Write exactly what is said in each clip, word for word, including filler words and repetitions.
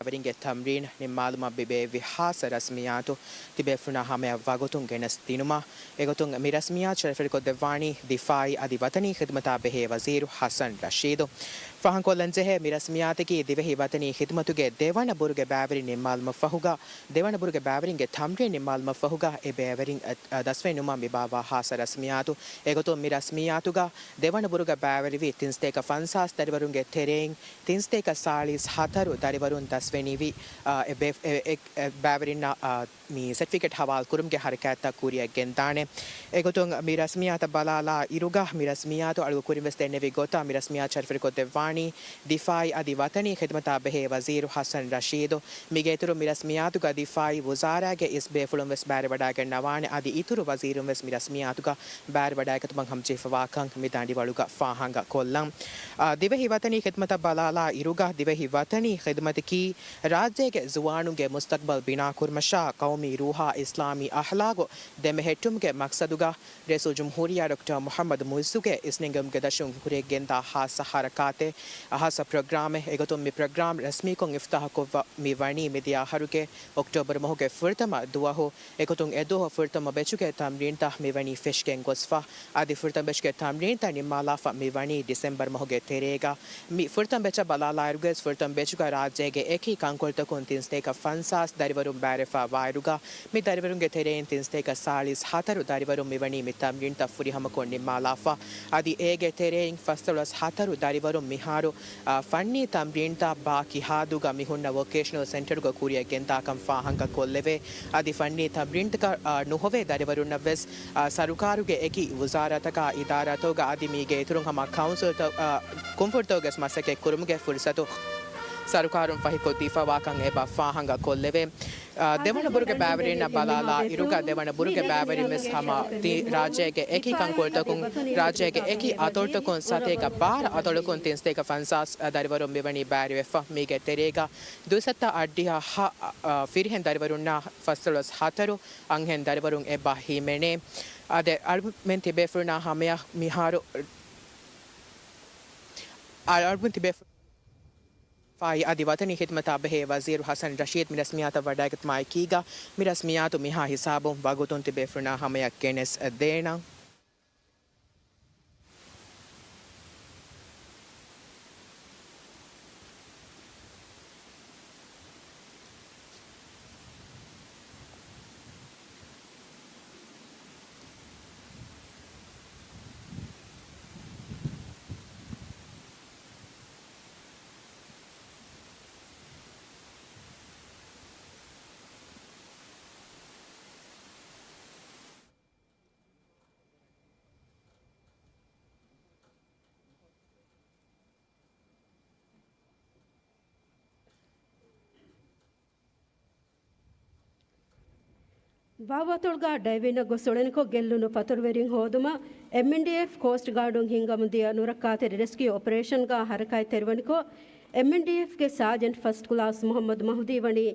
ވެރިންގެ ތަމްރީން ނިންމާލުމަށް މި ބޭއްވި ހާއްސަ ރަސްމިއްޔާތު ތިބޭފުޅުންނާ ހަމަޔަށް ވަގުތުން ގެނެސް ދިނުމަށް. އެގޮތުން މި ރަސްމިއްޔާތު ޝަރަފުވެރިކޮށްދެއްވާނީ ދިފާއީ އަދި ވަތަނީ ޚިދުމަތާ ބެހޭ ވަޒީރު ޙަސަން ރަޝީދު. ފާހަގަކޮށްލަންޖެހޭ، މި ރަސްމިއްޔާތަކީ ދިވެހި ވަތަނީ ޚިދުމަތުގެ ދެވަނަ ބުރުގެ ބައިވެރިން ނިންމާލުމަށްފަހުގަ، ދެވަނަ ބުރުގެ ބައިވެރިންގެ ތަމްރީން ނިންމާލުމަށްފަހުގަ އެ ބައިވެރިން އަ، އަ، ދަސްވެ ނުމަށް މި ބާއްވާ ހާއްސަ ރަސްމިއްޔާތު. އެގޮތުން މި ރަސްމިއްޔާތުގަ ދެވަނަ ބުރުގަ ބައިވެރިވި ތިން ސަތޭކަ ފަންސާސް ދަރިވަރުންގެ ތެރެއިން ތިން ސަތޭކަ ސާޅީސް ހަތަރު ދަރިވަރުން ދަސްވެނީވި، އާ، އެ ބޭ-، އެ، އެ، އެ ބައިވެރިންނަށް، އާ، މި ސެޓްފިކެޓް ހަވާލު ކުރުމުގެ ހަރަކާތްތައް ކުރިއަށް ގެންދާނެ. އެގޮތުން މި ރަސްމިއްޔާތަށް ބަލާލާ އިރުގަ މި ރަސްމިއްޔާތު އަޅުގަނޑު ކުރިން ވެސް ދެންނެވި ގޮތަށް މި ރަސްމިއްޔާތު ޝަރަފުވެރިކޮށްދެއްވާނީ ދިފާއީ އަދި ވަތަނީ ޚިދުމަތާ ބެހޭ ވަޒީރު ޙަސަން ރަޝީދު. މީގެ އިތުރުން މި ރަސްމިއްޔާތުގަ ދިފާއީ ވުޒާރާގެ އިސް ބޭފުޅުން ވެސް ބައިވެރިވަޑައިގަންނަވާނެ. އަދި އިތުރު ވަޒީރުން ވެސް މި ރަސްމިއްޔާތުގަ ބައިވެރިވަޑައިގަތުމަށް ހަމަޖެހިފަވާކަން މި ދަނޑިވަޅުގަ ފާހަގަ ކޮށްލަން. އާ، ދިވެހި ވަތަނީ ޚިދުމަތަށް ބަލާލާ އިރުގަ ދިވެހި ވަތަނީ ޚިދުމަތަކީ ރާއްޖޭގެ ޒުވާނުންގެ މުސްތަޤްބަލް ބިނާކުރުމަށާ، ޤައުމީ ރޫޙާ، އިސްލާމީ އަޚްލާޤު ދެމެހެއްޓުމުގެ މަޤްޞަދުގަ ރައީސުލްޖުމްހޫރިއްޔާ ޑޮކްޓަރ މުޙައްމަދު މުޢިއްޒުގެ އިސްނެންގެވުމުގެ ދަށުން ކުރިއަށްގެންދާ ހާއްސަ ޙަރަކާތެއް، ހާއްސަ ޕްރޮގްރާމެއް. އެގޮތުން މި ޕްރޮގްރާމް ރަސްމީކޮށް އިފްތާޙުކޮށްފަ މި ވަނީ މިދިޔަ އަހަރުގެ އޮކްޓޯބަރު މަހުގެ ފުރަތަމަ ދުވަހު. އެގޮތުން އެދުވަހު ފުރަތަމަ ބެޗުގެ ތަމްރީންތައް މިވަނީ ފެށިގެން ގޮސްފަ. އަދި ފުރަތަމަ ބެޗުގެ ތަމްރީންތައް ނިންމާލާފަ މިވަނީ ޑިސެމްބަރު މަހުގެ ތެރޭގަ. މި ފުރަތަމަ ބެޗަށް ބަލާލާއިރުގަވެސް ފުރަތަމަ ބެޗުގަ ރާއްޖޭގެ އެކި ކަންކޮޅުތަކުން ތިން ސަތޭކަ ފަންސާސް ދަރިވަރުން ބައިވެރިވެފަ ވާއިރުގަ، މި ދަރިވަރުންގެ ތެރެއިން ތިން ސަތޭކަ ސާޅީސް ހަތަރު ދަރިވަރުން މިވަނީ މި ތަމްރީންތައް ފުރިހަމަކޮށް ނިންމާލާފަ. އަދި އޭގެ ތެރެއިން ފަސްދޮޅަސް ހަތަރު ދަރިވަރުން މިހާރު، އާ، ފަންނީ ތަމްރީންތައް ބާކީ ހާދުގަ މި ހުންނަ ވޮކޭޝަނަލް ސެންޓަރުގަ ކުރިއަށް ގެންދާކަން ފާހަގަ ކޮށްލެވޭ. އަދި ފަންނީ ތަމްރީންތަކަށް، އާ، ނުހޮވޭ ދަރިވަރުންނަށް ވެސް، އާ، ސަރުކާރުގެ އެކި ވުޒާރާތަކާ، އިދާރާތަކުގަ އަދި މީގެ އިތުރުން ހަމަ ކައުންސިލްތައް، އާ، ކުންފުނިތަކުގަވެސް މަސައްކަތް ކުރުމުގެ ފުރުސަތު ސަރުކާރުން ފަހިކޮށްދީފަވާކަން އެބަ ފާހަގަ ކޮށްލެވޭ. އާ، ދެވަނަ ބުރުގެ ބައިވެރިންނަށް ބަލާލާ އިރުގަ ދެވަނަ ބުރުގެ ބައިވެރިން ވެސް ހަމަ ތި ރާއްޖޭގެ އެކި ކަންކޮޅުތަކުން، ރާއްޖޭގެ އެކި އަތޮޅުތަކުން ސަތޭކަ ބާރަ އަތޮޅަކުން ތިން ސަތޭކަ ފަންސާސް ދަރިވަރުން މިވަނީ ބައިވެރިވެފަ. މީގެ ތެރޭގަ ދުއިސައްތަ އަށްޑިހަ ހަ، އަ، ފިރިހެން ދަރިވަރުންނާ ފަސްދޮޅަސް ހަތަރު އަންހެން ދަރިވަރުން އެބަ ހިމެނޭ. އާދެ، އަޅުމެން ތިބޭފުޅުންނާ ހަމަޔަށް މިހާރު، އަ، އަޅުމެން ތިބޭފުޅުން ފާއި އަދި ވަތަނީ ޚިދުމަތާ ބެހޭ ވަޒީރު ޙަސަން ރަޝީދު މި ރަސްމިއްޔާތަށް ވަޑައިގަތުމާއެކީގަ، މި ރަސްމިއްޔާތު މިހާ ހިސާބުން ވަގުތުން ތިބޭފުޅުންނާ ހަމަޔަށް ގެނެސް ދޭނަން. ވާވަތޮޅުގަ ޑައިވިންއަށް ގޮސް އުޅެނިކޮށް، ގެއްލުނު ފަތުރުވެރިން ހޯދުމަށް އެމްއެންޑީއެފް ކޯސްޓް ގާޑުން ހިންގަމުންދިޔަ ނުރައްކާތެރި ރެސްކިއު އޮޕަރޭޝަންގަ ހަރަކާތްތެރިވަނިކޮށް، އެމްއެންޑީއެފްގެ ސާޖެންޓް ފަސްޓް ކްލާސް މުޙައްމަދު މަހުދީ ވަނީ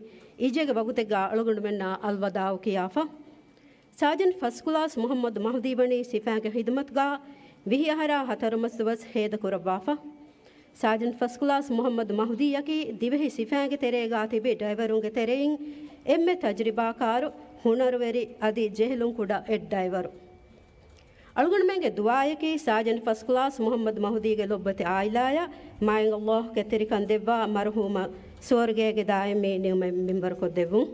އިއްޒަތްގެ ވަގުތެއްގަ އަޅުގަނޑުމެންނާ އަލްވަދާޢު ކިޔާފަ. ސާޖެންޓް ފަސްޓް ކްލާސް މުޙައްމަދު މަހުދީ ވަނީ ސިފައިގެ ޚިދުމަތުގަ ވިހި އަހަރާ ހަތަރު މަސް ދުވަސް ހޭދަކުރައްވާފަ. ސާޖެންޓް ފަސްޓް ކްލާސް މުޙައްމަދު މަހުދީއަކީ ދިވެހި ސިފައިގެ ތެރޭގަ ތިބި ޑައިވަރުންގެ ތެރެއިން އެންމެ ތަޖުރިބާކާރު، ހުނަރުވެރި އަދި ޖެހިލުން ކުޑަ އެއް ޑައިވަރު. އަޅުގަނޑުމެންގެ ދުޢާއަކީ ސާޖެންޓް ފަސްޓް ކްލާސް މުޙައްމަދު މަހުދީގެ ލޮބުވެތި ޢާއިލާއަށް މާތް ﷲ ކެތްތެރިކަން ދެއްވާ މަރުޙޫމަށް ސުވަރުގޭގެ ދާއިމީ ނިޢުމަތް މިންވަރުކޮށްދެއްވުން.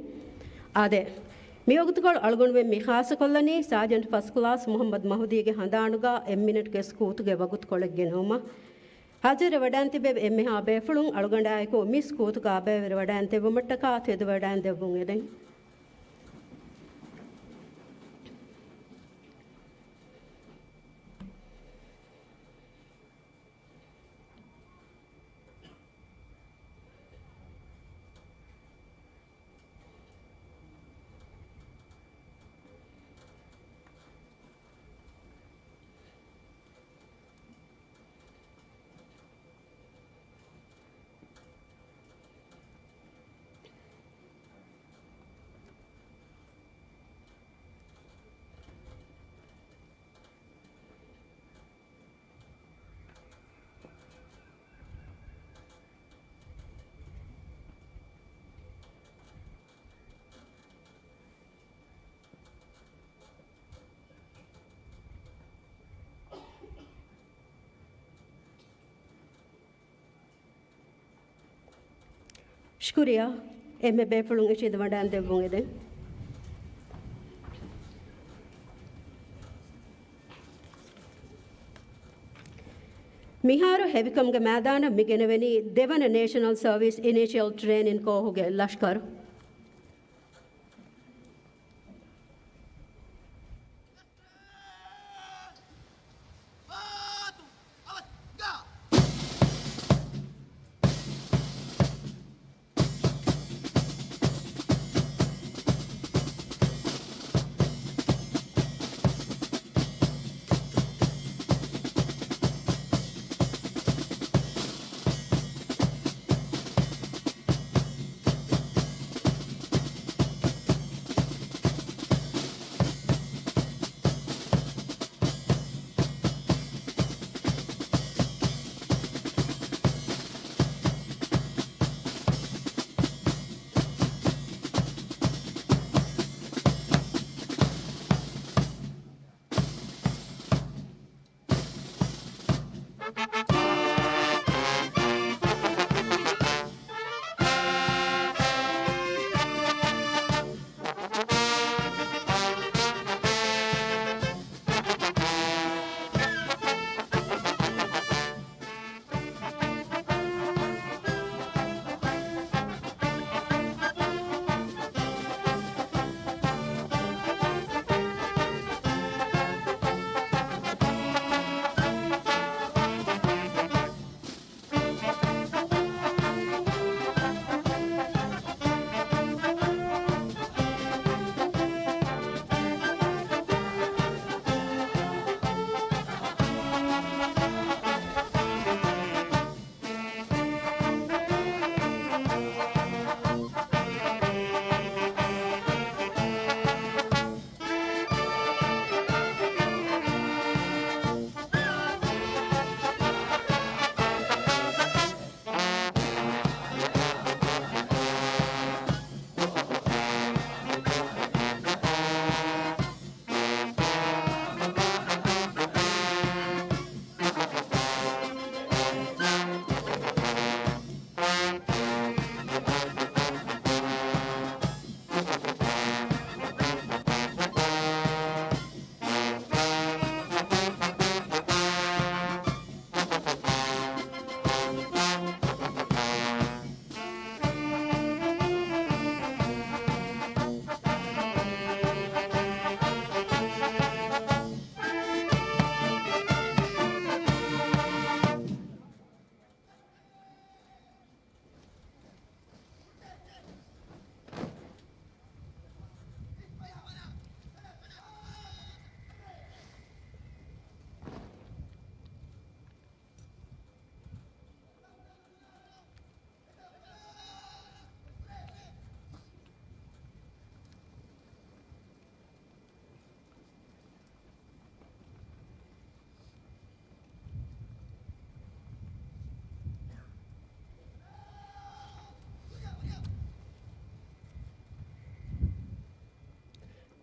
އާދެ، މިވަގުތުކޮޅު އަޅުގަނޑުމެން މި ޚާއްޞަކޮށްލަނީ ސާޖެންޓް ފަސްޓް ކްލާސް މުޙައްމަދު މަހުދީގެ ހަނދާނުގަ އެއްމިނެޓްގެ ސުކޫތުގެ ވަގުތުކޮޅެއް ގެނައުމަށް. ހާޒިރުވެވަޑައިން ތިބެވި އެންމެހާ ބޭފުޅުން އަޅުގަނޑާއެކު މި ސްކޫތުގަ ބައިވެރިވަޑައިން ދެއްވުމަށްޓަކާ ތެދުވެވަޑައިން ދެއްވުން އެދެން. ޝުކުރިއްޔާ. އެންމެ ބޭފުޅުން އެއްޗެތި ވަޑައިގެން ދެއްވުން އެދެން. މިހާރު ހެވިކަމުގެ މައިދާނަށް މި ގެނެވެނީ ދެވަނަ ނޭޝަނަލް ސަރވިސް އިނިޝިއަލް ޓްރޭނިން ކޯހުގެ ލަޝްކަރު.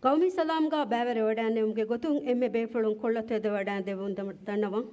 ޤައުމީ ސަލާމްގާ ބައިވެރިވެވަޑައިގެންނެވުމުގެ ގޮތުން އެންމެ ބޭފުޅުން ކޮޅަށް ތެދެވަޑައިގެން ދެއްވުން ދަ-، ދަންނަވަން.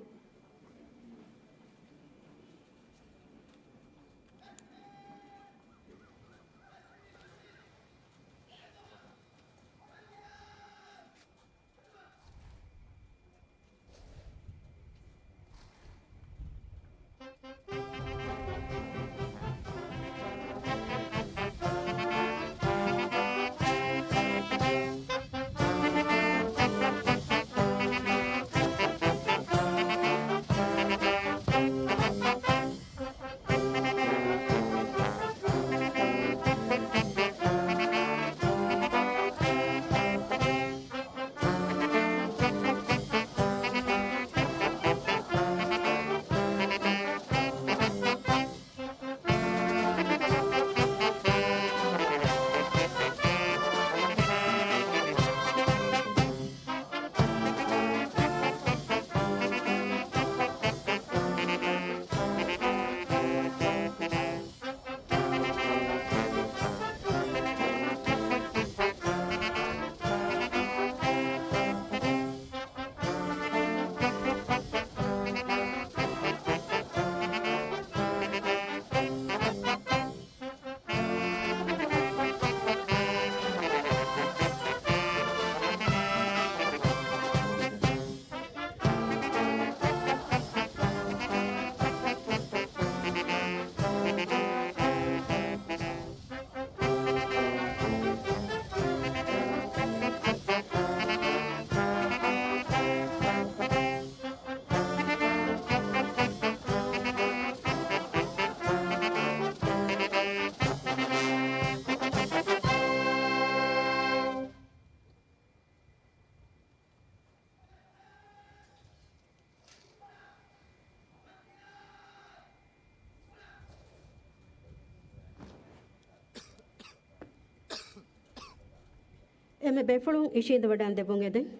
އެންމެ ބޭފުޅުން އިށީނދެވަޑައިން ދެއްވުން އެދެން.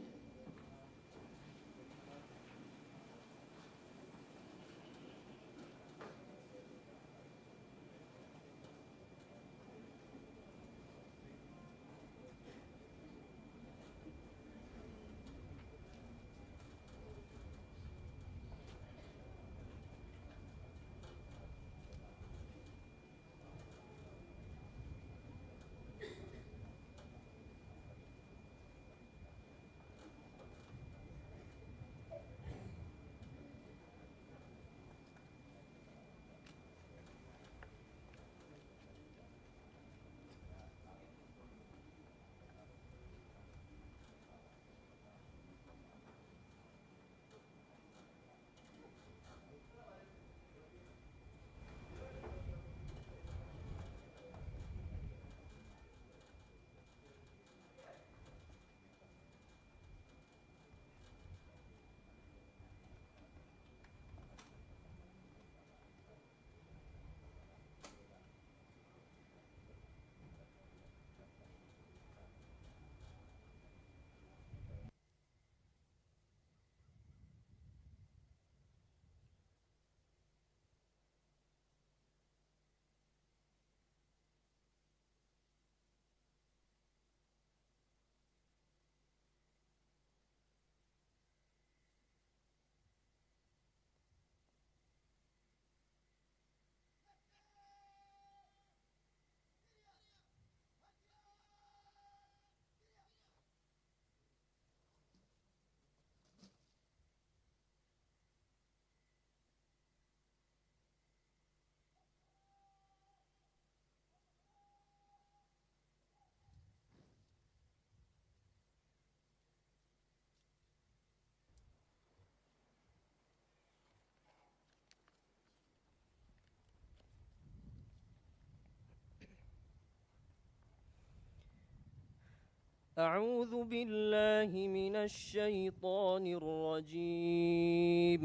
أعوذ بالله من الشيطان الرجيم.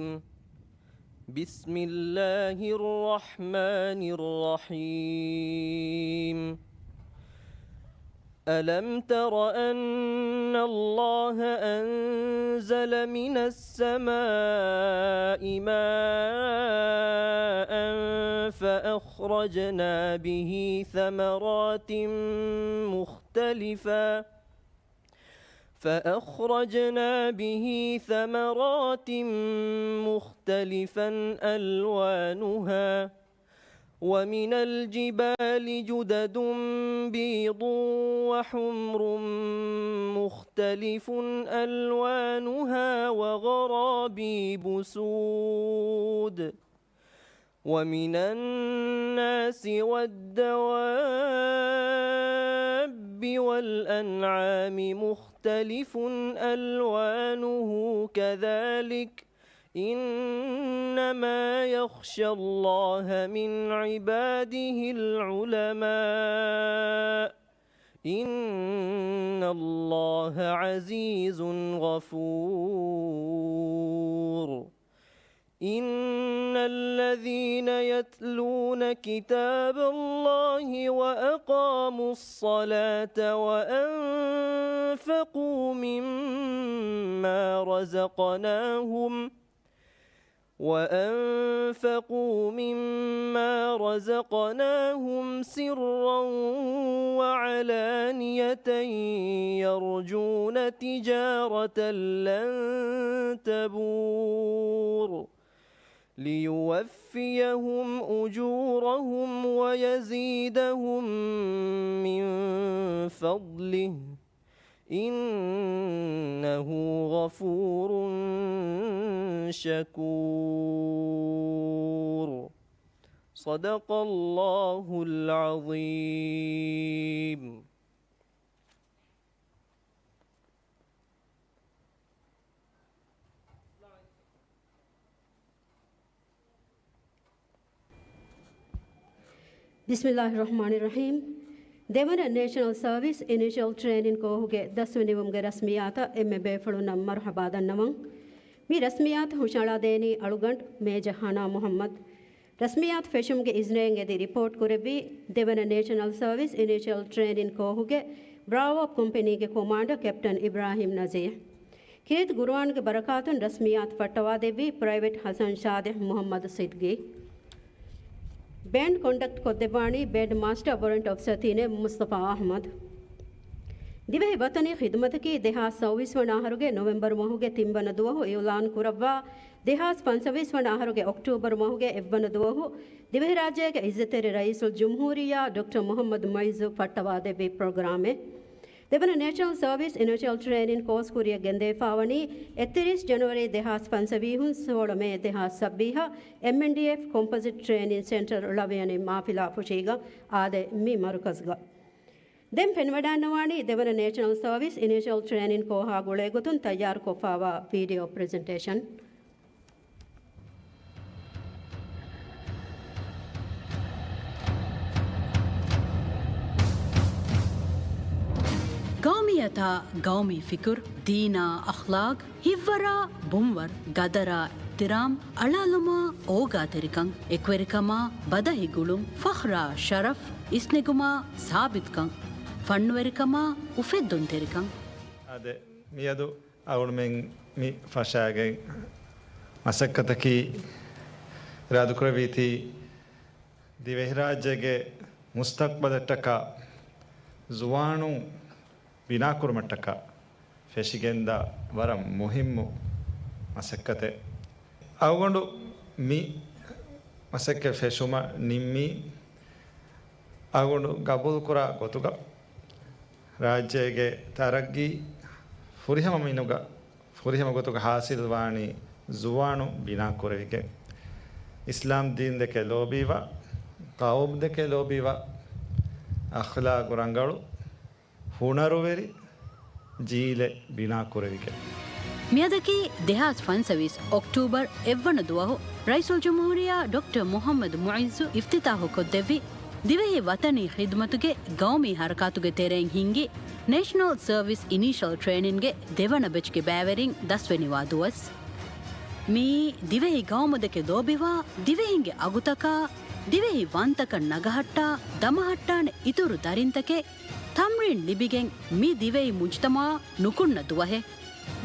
بسم الله الرحمن الرحيم. ألم تر أن الله أنزل من السماء ماء فأخرجنا به ثمرات مختلفا فأخرجنا به ثمرات مختلفا ألوانها ومن الجبال جدد بيض وحمر مختلف ألوانها وغرابيب سود ومن الناس والدواب والأنعام مختلف ألوانه كذلك إنما يخشى الله من عباده العلماء إن الله عزيز غفور. إن الذين يتلون كتاب الله وأقاموا الصلاة وأنفقوا مما رزقناهم وأنفقوا مما رزقناهم سرا وعلانية يرجون تجارة لن تبور ليوفيهم أجورهم ويزيدهم من فضله إنه غفور شكور. صدق الله العظيم. ބިސްމިއްލާހި ރަޙްމާނި ރަޙީމް. ދެވަނަ ނޭޝަނަލް ސަރވިސް އިނިޝަލް ޓްރޭނިން ކޯހުގެ ދަސްވެ ނިމުމުގެ ރަސްމިއްޔާތަށް އެންމެ ބޭފުޅުންނަށް މަރުޙަބާ ދަންނަވަން. މި ރަސްމިއްޔާތަށް ހުށައަޅާދޭނީ އަޅުގަނޑު މޭޖަ ހަނާ މުޙައްމަދު. ރަސްމިއްޔާތު ފެށުމުގެ އިޒްނައިން އެދި ރިޕޯޓް ކުރެއްވީ ދެވަނަ ނޭޝަނަލް ސަރވިސް އިނިޝަލް ޓްރޭނިން ކޯހުގެ ބްރާވޯ ކުމްޕެނީގެ ކޮމާންޑަރ ކެޕްޓަން އިބްރާހިމް ނަޒީރް. ކީރިތި ގުރުއާންގެ ބަރަކާތުން ރަސްމިއްޔާތު ފައްޓަވާދެއްވީ ޕްރައިވެޓް ހަސަން ޝާދިހް މުހައްމަދު ސިއްދިގީ. ބޭންޑް ކޮންޑަކްޓް ކޮށްދެއްވާނީ ބޭންޑް މާސްޓަރ ވޮރަންޓް އޮފިސަރ ތިނެ މުސްތަފާ އަޙްމަދު. ދިވެހި ވަތަނީ ޚިދުމަތަކީ ދެހާސް ސައުވީސް ވަނަ އަހަރުގެ ނޮވެމްބަރު މަހުގެ ތިން ވަނަ ދުވަހު އިއުލާން ކުރައްވާ، ދެހާސް ފަންސަވީސް ވަނަ އަހަރުގެ އޮކްޓޫބަރު މަހުގެ އެއްވަނަ ދުވަހު ދިވެހިރާއްޖޭގެ އިއްޒަތްތެރި ރައީސުލްޖުމްހޫރިއްޔާ ޑޮކްޓަރ މުޙައްމަދު މުޢިއްޒު ފައްޓަވާދެއްވި ޕްރޮގްރާމެއް. ދެވަނަ ނޭޝަނަލް ސަރވިސް އިނިޝަލް ޓްރޭނިން ކޯސް ކުރިއަށް ގެންދަވާފަވަނީ އެއްތިރީސް ޖަނަވަރީ ދެހާސް ފަންސަވީހުން ސޯޅަ މޭ ދެހާސް ސައްބީހަށް އެމްއެންޑީއެފް ކޮމްޕޮޒިޓް ޓްރޭނިން ސެންޓަރު ޅަވިޔަނި މާފިލާ ފުށީގަ އާދެ މި މަރުކަޒުގަ. ދެން ފެނިވަޑައިންނަވާނީ ދެވަނަ ނޭޝަނަލް ސަރވިސް އިނިޝަލް ޓްރޭނިން ކޯހާ ގުޅޭގޮތުން ތައްޔާރުކޮށްފައިވާ ވީޑިއޯ ޕްރެޒެންޓޭޝަން. ގައުމިއްޔަތާ ގައުމީ ފިކުރު، ދީނާ އަޚްލާޤް، ހިތްވަރާ ބުންވަރު، ގަދަރާ އިޙްތިރާމް، އަޅާލުމާ އޯގާތެރިކަން، އެކުވެރިކަމާ ބަދަހި ގުޅުން، ފަޚްރާ ޝަރަފް، އިސްނެގުމާ ސާބިތުކަން، ފަންނުވެރިކަމާ އުފެއްދުންތެރިކަން. އާދެ، މިއަދު އަޅުމެން މި ފަށާގެން މަސައްކަތަކީ އިރާދަކުރެއްވީތީ ދިވެހިރާއްޖޭގެ މުސްތަޤްބަލަށްޓަކާ ޒުވާނުން ބިނާކުރުމަށްޓަކާ ފެށިގެންދާ ވަރަށް މުހިއްމު މަސައްކަތެއް. އަޅުގަނޑު މި މަސައްކަތް ފެށުމަށް ނިންމީ، އަޅުގަނޑު ގަބޫލުކުރާ ގޮތުގަ، ރާއްޖޭގެ ތަރައްގީ ފުރިހަމަ މިނުގަ، ފުރިހަމަ ގޮތުގަ ހާސިލްވާނީ ޒުވާނު ބިނާކުރެވިގެން، އިސްލާމް ދީންދެކެ ލޯބީވާ، ޤައުމުދެކެ ލޯބީވާ، އަޚްލާޤު ރަނގަޅު، ހުނަރުވެރި ޖީލެއް ބިނާކުރެވިގެން. މިއަދަކީ ދެހާސް ފަންސަވީސް އޮކްޓޫބަރު އެއްވަނަ ދުވަހު ރައީސުލްޖުމްހޫރިއްޔާ ޑޮކްޓަރ މުޙައްމަދު މުޢިއްޒު އިފްތިތާޙުކޮށްދެއްވި ދިވެހި ވަތަނީ ޚިދުމަތުގެ ގައުމީ ހަރަކާތުގެ ތެރެއިން ހިންގި ނޭޝަނަލް ސަރވިސް އިނީޝަލް ޓްރޭނިންގެ ދެވަނަ ބެޗްގެ ބައިވެރިން ދަސްވެނިވާ ދުވަސް. މިއީ ދިވެހި ގައުމުދެކެ ލޯބިވާ، ދިވެހިންގެ އަގުތަކާ، ދިވެހި ވަންތަކަށް ނަގަހައްޓާ، ދަމަހައްޓާނެ އިތުރު ދަރިންތަކެއް ތަމްރީން ލިބިގެން މި ދިވެހި މުޖުތަމަޢަށް ނުކުންނަ ދުވަހެއް.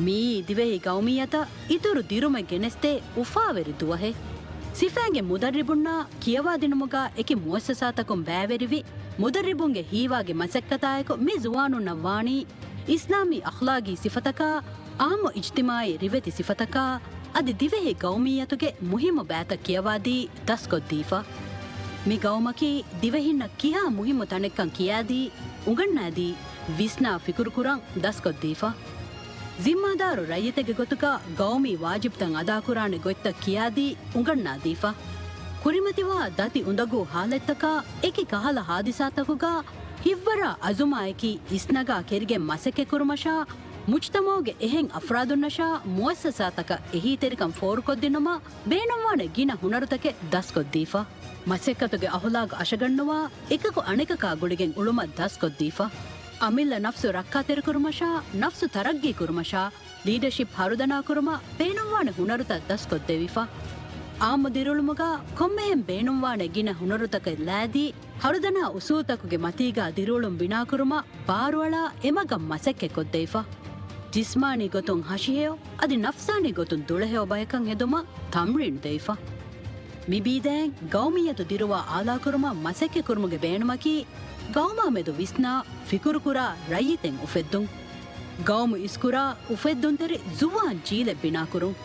މިއީ ދިވެހި ގައުމިއްޔަތަށް އިތުރު ދިރުމެއް ގެނެސްދޭ އުފާވެރި ދުވަހެއް. ސިފައިންގެ މުދައްރިބުންނާ ކިޔަވާދިނުމުގާ އެކި މުއައްސަސާތަކުން ބައިވެރިވި މުދައްރިބުންގެ ހީވާގި މަސައްކަތާއެކު މި ޒުވާނުންނަށް ވާނީ އިސްލާމީ އަޚްލާގީ ސިފަތަކާ، އާއްމު އިޖްތިމާޢީ ރިވެތި ސިފަތަކާ، އަދި ދިވެހި ގައުމިއްޔަތުގެ މުހިއްމު ބައިތައް ކިޔަވާދީ ދަސްކޮށްދީފަ. މި ގައުމަކީ ދިވެހިންނަށް ކިހާ މުހިއްމު ތަނެއްކަން ކިޔާދީ، އުނގަންނާދީ، ވިސްނާ ފިކުރުކުރަން ދަސްކޮށްދީފަ. ޒިންމާދާރު ރައްޔިތެއްގެ ގޮތުގަ ގައުމީ ވާޖިބުތައް އަދާކުރާނެ ގޮތްތައް ކިޔާދީ، އުނގަންނާދީފަ. ކުރިމަތިވާ ދަތި އުނދަގޫ ހާލަތްތަކާ އެކި ކަހަލަ ހާދިސާތަކުގަ ހިތްވަރާ އަޒުމާއެކީ އިސްނަގާ ކެރިގެން މަސައްކަތްކުރުމަށާ، މުޖްތަމަޢުގެ އެހެން އަފްރާދުންނަށާ މުއައްސަސާތަކަށް އެހީތެރިކަން ފޯރުކޮށްދިނުމަށް ބޭނުންވާނެ ގިނަ ހުނަރުތަކެއް ދަސްކޮށްދީފަ. މަސައްކަތުގެ އަހުލާގު އަށަގަންނަވާ، އެކަކު އަނެކަކާ ގުޅިގެން އުޅުމަށް ދަސްކޮށްދީފަ. އަމިއްލަ ނަފްސު ރައްކާތެރިކުރުމަށާ، ނަފްސު ތަރައްގީކުރުމަށާ، ލީޑަޝިޕް ހަރުދަނާކުރުމަށް ބޭނުންވާނެ ހުނަރުތައް ދަސްކޮށްދެވިފަ. އާއްމު ދިރިއުޅުމުގަ ކޮންމެހެން ބޭނުންވާނެ ގިނަ ހުނަރުތަކެއް ލައިދީ، ހަރުދަނާ އުސޫލުތަކުގެ މަތީގަ ދިރިއުޅުން ބިނާކުރުމަށް ބާރުއަޅާ އެމަގަށް މަސައްކަތްކޮށްދެވިފަ. ޖިސްމާނީ ގޮތުން ހަށިހެޔޮ، އަދި ނަފްސާނީ ގޮތުން ދުޅަހެޔޮ ބަޔަކަށް ހެދުމަށް ތަމްރީނު ދެވިފަ. މިބީދައިން ގައުމިއްޔަތު ދިރުވާ އާލާކުރުމަށް މަސައްކަތްކުރުމުގެ ބޭނުމަކީ، ގައުމާމެދު ވިސްނާ ފިކުރުކުރާ ރައްޔިތެއް އުފެއްދުން. ގައުމު އިސްކުރާ އުފެއްދުންތެރި ޒުވާން ޖީލެއް ބިނާކުރުން.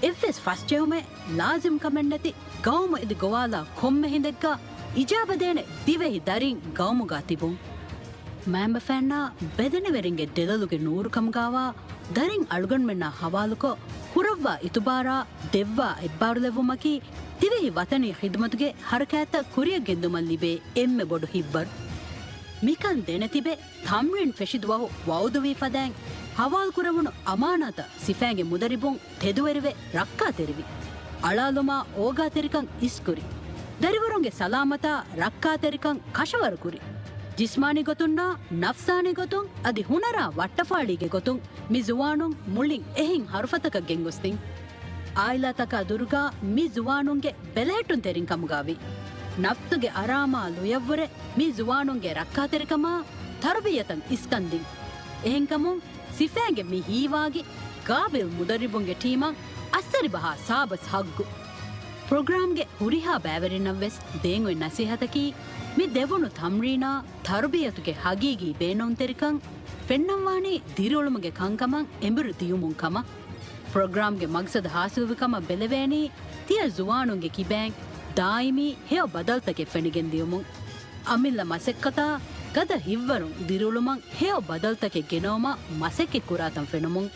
އެއްވެސް ފަސްޖެހުމެއް، ލާޒިމްކަމެއްނެތި، ގައުމު އެދި ގޮވާލާ ކޮންމެ ހިނދެއްގަ އިޖާބަދޭނެ ދިވެހި ދަރިން ގައުމުގަ ތިބުން. މައިންބަފައިންނާ ބެލެނިވެރިންގެ ދެލޮލުގެ ނޫރުކަމުގާވާ ދަރިން އަޅުގަނޑުމެންނާ ހަވާލުކޮށް، ކުރައްވާ އިތުބާރާ ދެއްވާ އެއްބާރުލެއްވުމަކީ، ދިވެހި ވަތަނީ ޚިދުމަތުގެ ހަރަކާތްތައް ކުރިއަށް ގެންދުމަށް ލިބޭ އެންމެ ބޮޑު ހިތްވަރު. މިކަން ދެނެތިބެ، ތަމްރީން ފެށި ދުވަހު ވައުދުވީ ފަދައިން ހަވާލުކުރެވުނު އަމާނާތަށް ސިފައިންގެ މުދަރިބުން ތެދުވެރިވެ ރައްކާތެރިވި. އަޅާލުމާ އޯގާތެރިކަން އިސްކުރި. ދަރިވަރުންގެ ސަލާމަތާ ރައްކާތެރިކަން ކަށަވަރުކުރި. ޖިސްމާނީ ގޮތުންނާ ނަފްސާނީ ގޮތުން އަދި ހުނަރާ ވައްޓަފާޅީގެ ގޮތުން މި ޒުވާނުން މުޅިން އެހެން ހަރުފަތަކަށް ގެންގޮސްދިން. އާއިލާތަކާ ދުރުގާ މި ޒުވާނުންގެ ބެލެހެއްޓުންތެރިން ކަމުގާވި. ނަފްތުގެ އަރާމާ ލުޔަށްވުރެ މި ޒުވާނުންގެ ރައްކާތެރިކަމާ ތަރުބިޔަތަށް އިސްކަންދިން. އެހެންކަމުން ސިފައިގެ މި ހީވާގި ގާބިލް މުދައްރިބުންގެ ޓީމަށް އައްސަރި ބަހާ ސާބަސް ހައްގު. ޕްރޮގްރާމްގެ ހުރިހާ ބައިވެރިންނަށްވެސް ދޭން އޮތް ނަސޭހަތަކީ، މި ދެވުނު ތަމްރީނާ ތަރުބިޔަތުގެ ހަގީގީ ބޭނުންތެރިކަން ފެންނަންވާނީ ދިރިއުޅުމުގެ ކަންކަމަށް އެނބުރި ދިޔުމުން ކަމަށް. ޕްރޮގްރާމްގެ މަގްސަދު ހާސިލްވި ކަމަށް ބެލެވޭނީ، ތިޔަ ޒުވާނުންގެ ކިބައިން ދާއިމީ ހެޔޮ ބަދަލުތަކެއް ފެނިގެން ދިޔުމުން. އަމިއްލަ މަސައްކަތާ ގަދަ ހިތްވަރުން ދިރިއުޅުމަށް ހެޔޮ ބަދަލުތަކެއް ގެނައުމަށް މަސައްކަތް ކުރާތަން ފެނުމުން.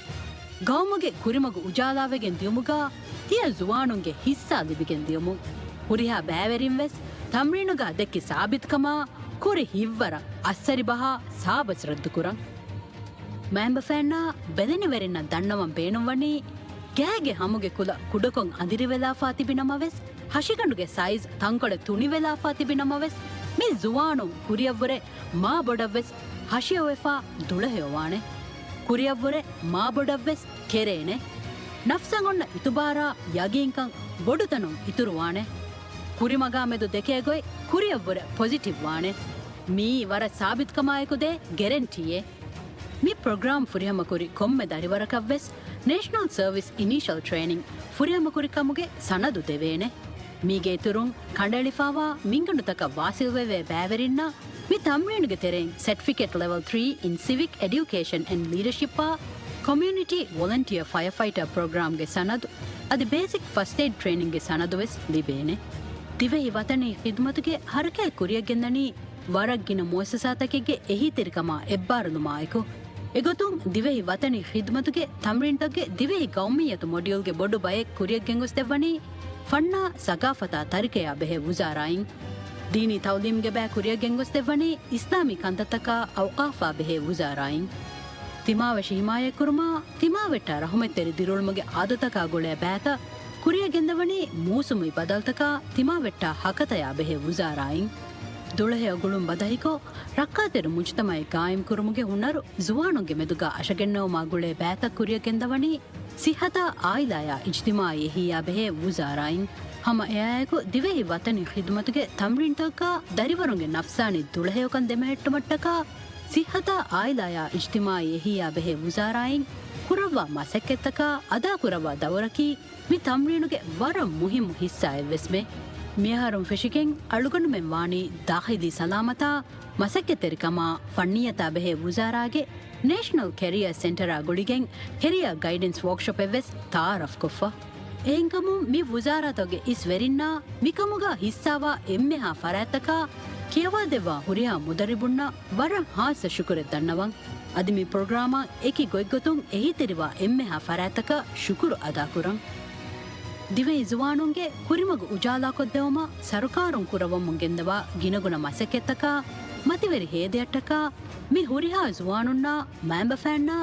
ގައުމުގެ ކުރިމަގު އުޖާލާވެގެން ދިޔުމުގާ ތިޔަ ޒުވާނުންގެ ހިއްސާ ލިބިގެން ދިޔުމުން. ހުރިހާ ބައިވެރިން ވެސް ތަމްރީނުގާ ދެއްކި ސާބިތުކަމާ ކުރި ހިތްވަރަށް އައްސަރި ބަހާ ސާބަސް ރައްދުކުރަން. މައިންބަފައިންނާ ބެލެނިވެރިންނަށް ދަންނަވަން ބޭނުންވަނީ، ގާގެ ހަމުގެ ކުލަ ކުޑަކޮށް އަނދިރިވެލާފާ ތިބި ނަމަވެސް، ހަށިގަނޑުގެ ސައިޒް ތަންކޮޅެއް ތުނިވެލާފާ ތިބި ނަމަވެސް، މި ޒުވާނުން ކުރިއަށްވުރެ މާބޮޑަށްވެސް ހަށިއޮވެފާ ދުޅަހެޔޮވާނެ. ކުރިއަށްވުރެ މާބޮޑަށްވެސް ކެރޭނެ. ނަފްސަށް އޮންނަ އިތުބާރާ ޔަގީންކަން ބޮޑުތަނުން އިތުރުވާނެ. ކުރިމަގާމެދު ދެކޭ ގޮތް ކުރިއަށްވުރެ ޕޮޒިޓިވް ވާނެ. މިއީ ވަރަށް ސާބިތުކަމާއެކު ދޭ ގެރެންޓީއެއް. މި ޕްރޮގްރާމް ފުރިހަމަކުރި ކޮންމެ ދަރިވަރަކަށްވެސް ނޭޝަނަލް ސަރވިސް އިނީޝަލް ޓްރޭނިން ފުރިހަމަކުރި ކަމުގެ ސަނަދު ދެވޭނެ. މީގެ އިތުރުން ކަނޑައެޅިފާވާ މިންގަނޑުތަކަށް ވާސިލްވެވޭ ބައިވެރިންނަށް މި ތަމްރީނުގެ ތެރެއިން ސެޓްފިކެޓް ލެވެލް ތްރީ އިން ސިވިކް އެޑިއުކޭޝަން އެންޑް ލީޑަޝިޕްއާ ކޮމިއުނިޓީ ވޮލަންޓިއާ ފަޔަރ ފައިޓަރ ޕްރޮގްރާމްގެ ސަނަދު އަދި ބޭސިކް ފަސްޓް އެއިޑް ޓްރޭނިންގެ ސަނަދު ވެސް ލިބޭނެ. ދިވެހި ވަތަނީ ޚިދުމަތުގެ ހަރަކާތް ކުރިއަށް ގެންދަނީ ވަރަށް ގިނަ މުއައްސަސާތަކެއްގެ އެހީތެރިކަމާ އެއްބާރުލުމާއެކު، އެގޮތުން ދިވެހި ވަތަނީ ޚިދުމަތުގެ ތަމްރީންތަކުގެ ދިވެހި ގައުމިއްޔަތު މޮޑިއުލްގެ ބޮޑު ބައެއް ކުރިއަށް ގެންގޮސްދެއްވަނީ ފަންނާ ސަގާފަތާ ތަރިކަޔާ ބެހޭ ވުޒާރާއިން. ދީނީ ތައުލީމްގެ ބައި ކުރިއަށް ގެންގޮސްދެއްވަނީ އިސްލާމީ ކަންތައްތަކާ އައުޤާފާ ބެހޭ ވުޒާރާއިން. ތިމާވެށި ހިމާޔަތްކުރުމާ، ތިމާވެއްޓާ ރަހުމަތްތެރި ދިރިއުޅުމުގެ އާދަތަކާ ގުޅޭ ބައިތައް ކުރިއަށް ގެންދަވަނީ މޫސުމީ ބަދަލުތަކާ ތިމާވެއްޓާ ހަކަތަޔާ ބެހޭ ވުޒާރާއިން. ދުޅަހެޔޮ ގުޅުން ބަދަހިކޮށް، ރައްކާތެރި މުޖުތަމައެއް ގާއިމްކުރުމުގެ ހުނަރު ޒުވާނުންގެ މެދުގާ އަށަގެންނެވުމާ ގުޅޭ ބައިތައް ކުރިއަށް ގެންދަވަނީ، ސިއްހަތާ އާއިލާޔާ އިޖްތިމާއީ އެހީއާ ބެހޭ ވުޒާރާއިން. ހަމަ އެއާއެކު، ދިވެހި ވަތަނީ ޚިދުމަތުގެ ތަމްރީންތަކަކާ ދަރިވަރުންގެ ނަފްސާނީ ދުޅަހެޔޮކަން ދެމެހެއްޓުމަށްޓަކާ، ސިއްހަތާ އާއިލާޔާ އިޖްތިމާއީ އެހީއާ ބެހޭ ވުޒާރާއިން ކުރައްވާ މަސައްކަތްތަކާ އަދާކުރައްވާ ދައުރަކީ، މި ތަމްރީނުގެ ވަރަށް މުހިއްމު ހިއްސާއެއްވެސްމެ. މިއަހަރުން ފެށިގެން އަޅުގަނޑުމެން ވާނީ ދާޚިލީ ސަލާމަތާ، މަސައްކަތްތެރިކަމާ، ފަންނިއްޔަތާ ބެހޭ ވުޒާރާގެ ނޭޝަނަލް ކެރިއާ ސެންޓަރާ ގުޅިގެން ކެރިއާ ގައިޑެންސް ވޯކްޝޮޕެއްވެސް ތައާރަފްކޮށްފަ. އެހެންކަމުން މި ވުޒާރާތަކުގެ އިސް ވެރިންނާ މިކަމުގާ ހިއްސާވާ އެންމެހާ ފަރާތްތަކާ ކިޔަވާދެއްވާ ހުރިހާ މުދައްރިބުންނަށް ވަރަށް ހާއްސަ ޝުކުރެއް ދަންނަވަން. އަދި މި ޕްރޮގްރާމާ އެކި ގޮތްގޮތުން އެހީތެރިވާ އެންމެހާ ފަރާތްތަކަށް ޝުކުރު އަދާކުރަން. ދިވެހި ޒުވާނުންގެ ކުރިމަގު އުޖާލާކޮށްދެވުމަށް ސަރުކާރުން ކުރައްވަމުން ގެންދަވާ ގިނަގުނަ މަސައްކަތްތަކާ މަތިވެރި ހޭދަޔަށްޓަކާ މި ހުރިހާ ޒުވާނުންނާ، މައިންބަފައިންނާ،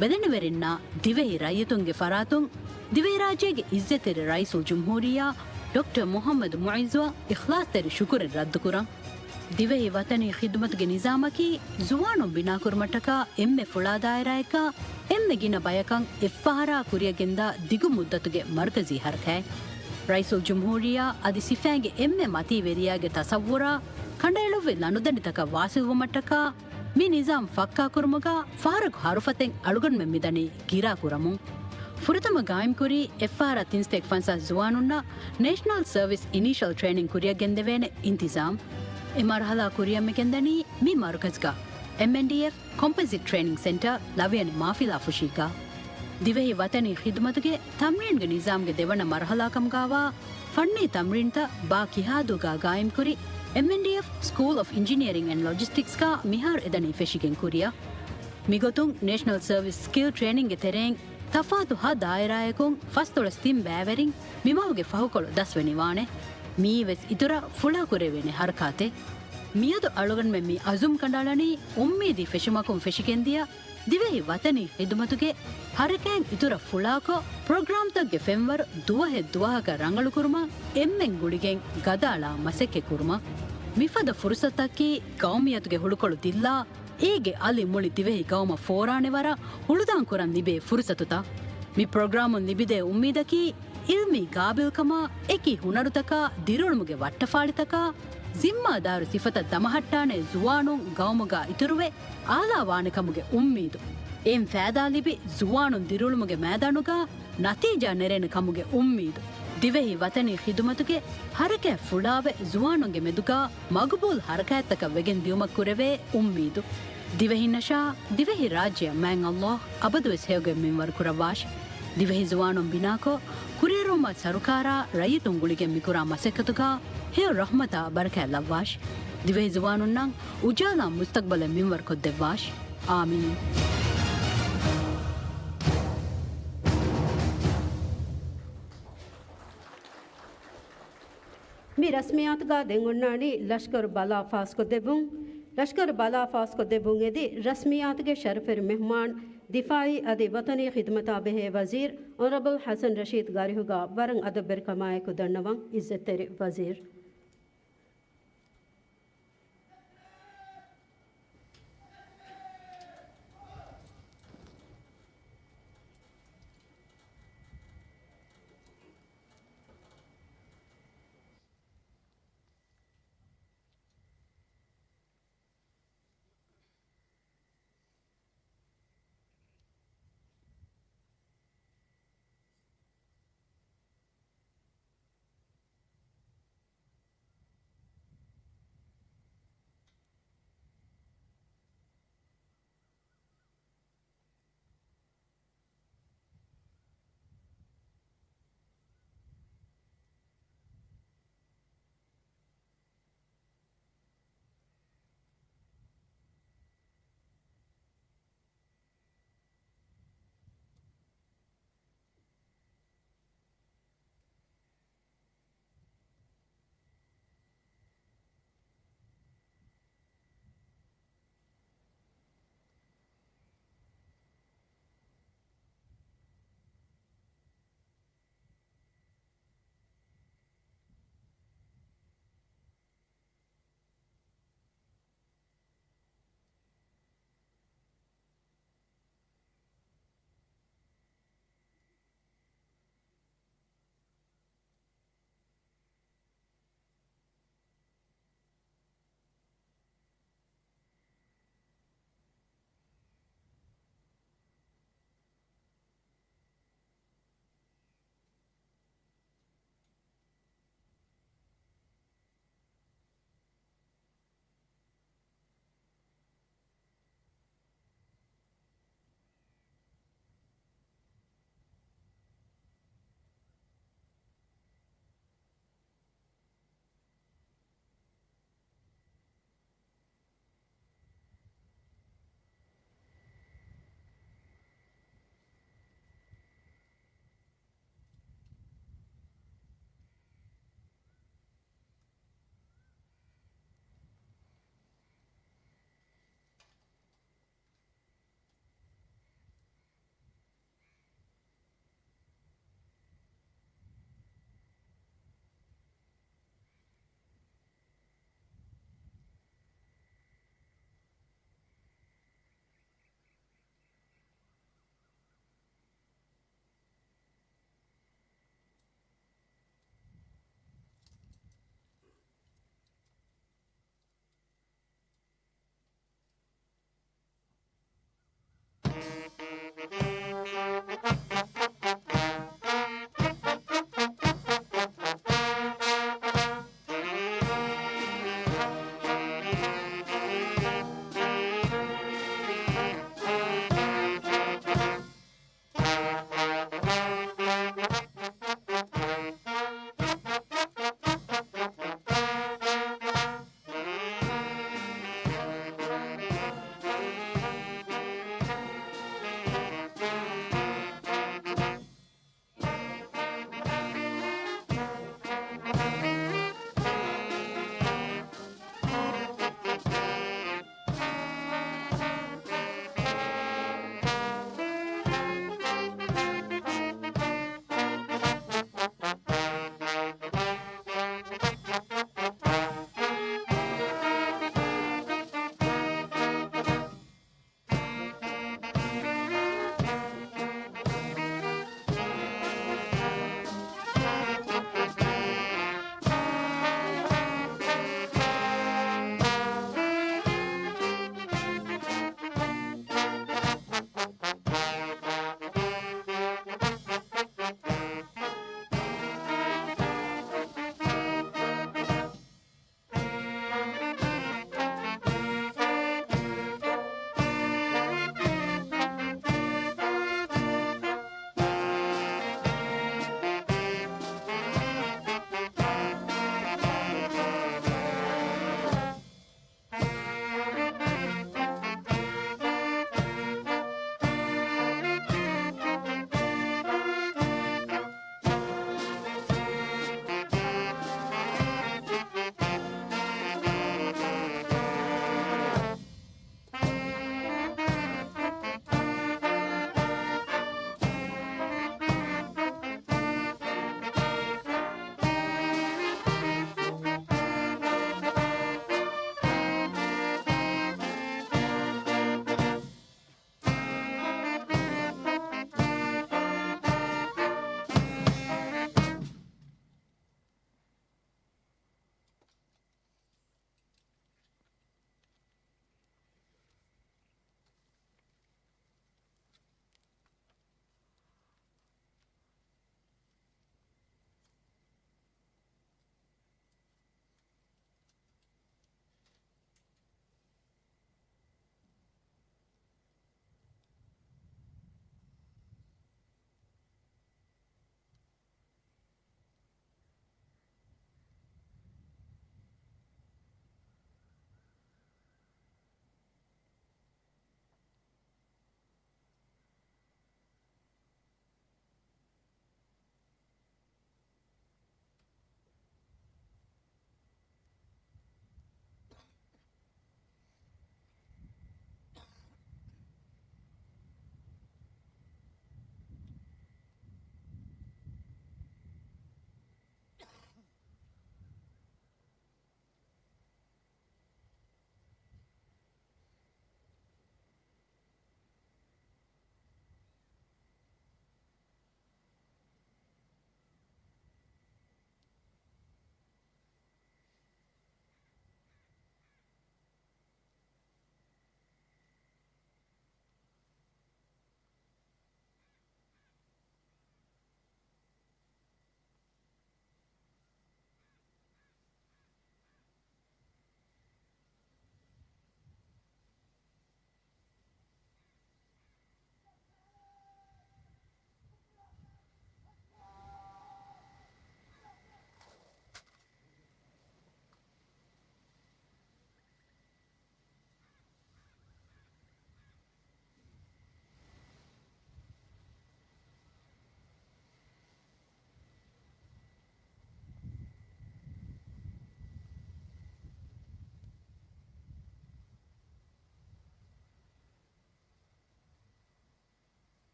ބެލެނިވެރިންނާ، ދިވެހި ރައްޔިތުންގެ ފަރާތުން ދިވެހިރާއްޖޭގެ އިއްޒަތްތެރި ރައީސުލްޖުމްހޫރިއްޔާ ޑޮކްޓަރ މުޙައްމަދު މުޢިއްޒުއަށް އިޚްލާޞްތެރި ޝުކުރެއް ރައްދުކުރަން. ދިވެހި ވަތަނީ ޚިދުމަތުގެ ނިޒާމަކީ ޒުވާނުން ބިނާކުރުމަށްޓަކާ އެންމެ ފުޅާ ދާއިރާއަކާ އެންމެ ގިނަ ބަޔަކަށް އެއްފަހަރާ ކުރިއަށް ގެންދާ ދިގު މުއްދަތުގެ މަރުކަޒީ ހަރަކާތް. ރައީސުލްޖުމްހޫރިއްޔާ އަދި ސިފައިގެ އެންމެ މަތީ ވެރިޔާގެ ތަޞައްވުރާ ކަނޑައެޅުއްވި ލަނޑުދަނޑިތަކަށް ވާސިލްވުމަށްޓަކާ މި ނިޒާމް ފައްކާކުރުމުގާ ފަހަރަކު ހަރުފަތެއް އަޅުގަނޑުމެން މިދަނީ ގިރާކުރަމުން. ފުރަތަމަ ގާއިމްކުރީ އެއްފަހަރާ ތިންސަތޭކަ ފަންސާސް ޒުވާނުންނަށް ނޭޝަނަލް ސަރވިސް އިނީޝަލް ޓްރޭނިން ކުރިއަށް ގެންދެވޭނެ އިންތިޒާމް. އެ މަރުހަލާ ކުރިއަށް މިގެންދަނީ މި މަރުކަޒުގަ އެމްއެންޑީއެފް ކޮމްޕޮޒިޓް ޓްރޭނިން ސެންޓަރ ލަވިޔަނި މާފިލާފުށީގަ. ދިވެހި ވަތަނީ ޚިދުމަތުގެ ތަމްރީންގެ ނިޒާމްގެ ދެވަނަ މަރުހަލާކަމުގާވާ ފަންނީ ތަމްރީންތައް ބާ ކިހާދޫގާ ގާއިމްކުރި އެމްއެންޑީއެފް ސްކޫލް އޮފް އިންޖިނިއަރިން އެންޑް ލޮޖިސްޓިކްސްގާ މިހާރު އެދަނީ ފެށިގެން ކުރިއަށް. މިގޮތުން ނޭޝަނަލް ސަރވިސް ސްކިލް ޓްރޭނިންގެ ތެރެއިން ތަފާތު ހަ ދާއިރާއަކުން ފަސްދޮޅަސް ތިން ބައިވެރިން މިމަހުގެ ފަހުކޮޅު ދަސްވެނިވާނެ. މިއީވެސް އިތުރަށް ފުޅާކުރެވޭނެ ހަރަކާތެއް. މިއަދު އަޅުގަނޑުމެން މި އަޒުމް ކަނޑައަޅަނީ އުއްމީދީ ފެށުމަކުން ފެށިގެންދިޔަ ދިވެހި ވަތަނީ ޚިދުމަތުގެ ހަރަކާތް އިތުރަށް ފުޅާކޮށް، ޕްރޮގްރާމްތަކުގެ ފެންވަރު ދުވަހެއް ދުވަހަކަށް ރަނގަޅުކުރުމަށް އެންމެން ގުޅިގެން ގަދައަޅާ މަސައްކަތް ކުރުމަށް. މިފަދަ ފުރުސަތަކީ ގައުމިއްޔަތުގެ ހުޅުކޮޅު ދިއްލާ، އޭގެ އަލި މުޅި ދިވެހި ގައުމަށް ފޯރާނެ ވަރަށް ހުޅުދާން ކުރަން ލިބޭ ފުރުސަތުތައް. މި ޕްރޮގްރާމުން ލިބިދޭ އުއްމީދަކީ، އިލްމީ ގާބިލްކަމާ، އެކި ހުނަރުތަކާ، ދިރިއުޅުމުގެ ވައްޓަފާޅިތަކާ، ޒިންމާދާރު ސިފަތައް ދަމަހައްޓާނެ ޒުވާނުން ގައުމުގާ އިތުރުވެ، އާލާވާނެކަމުގެ އުއްމީދު. އެއިން ފައިދާ ލިބި، ޒުވާނުން ދިރިއުޅުމުގެ މައިދާނުގާ ނަތީޖާ ނެރޭނެ ކަމުގެ އުއްމީދު. ދިވެހި ވަތަނީ ޚިދުމަތުގެ ހަރަކާތް ފުޅާވެ، ޒުވާނުންގެ މެދުގާ މަގުބޫލު ހަރަކާތްތަކަށް ވެގެން ދިޔުމަށް ކުރެވޭ އުއްމީދު. ދިވެހިންނަށާ، ދިވެހި ރާއްޖެއަށް މާތް ﷲ އަބަދުވެސް ހެޔޮގޮތް މިންވަރު ކުރައްވާށި. ދިވެހި ޒުވާނުން ބިނާކޮށް، ކުރިއެރުވުމަށް ސަރުކާރާ ރައްޔިތުން ގުޅިގެން މިކުރާ މަސައްކަތުގާ ހެޔޮ ރަޙްމަތާ ބަރަކާތް ލައްވާށި. ދިވެހި ޒުވާނުންނަށް އުޖާލާ މުސްތަޤްބަލެއް މިންވަރު ކޮށްދެއްވާށި. އާމީން. މި ރަސްމިއްޔާތުގާ ދެން އޮންނާނީ ލަޝްކަރު ބަލާ ފާސްކޮށްދެއްވުން. ލަޝްކަރު ބަލާ ފާސްކޮށްދެއްވުން އެދި، ރަސްމިއްޔާތުގެ ޝަރަފުވެރި މެހުމާން، ދިފާއީ އަދި ވަތަނީ ޚިދުމަތާ ބެހޭ ވަޒީރު އޮނަރަބަލް ޙަސަން ރަޝީދު ގާރިހުގާ ވަރަށް އަދަބުވެރިކަމާއެކު ދަންނަވަން، ޢިއްޒަތްތެރި ވަޒީރު.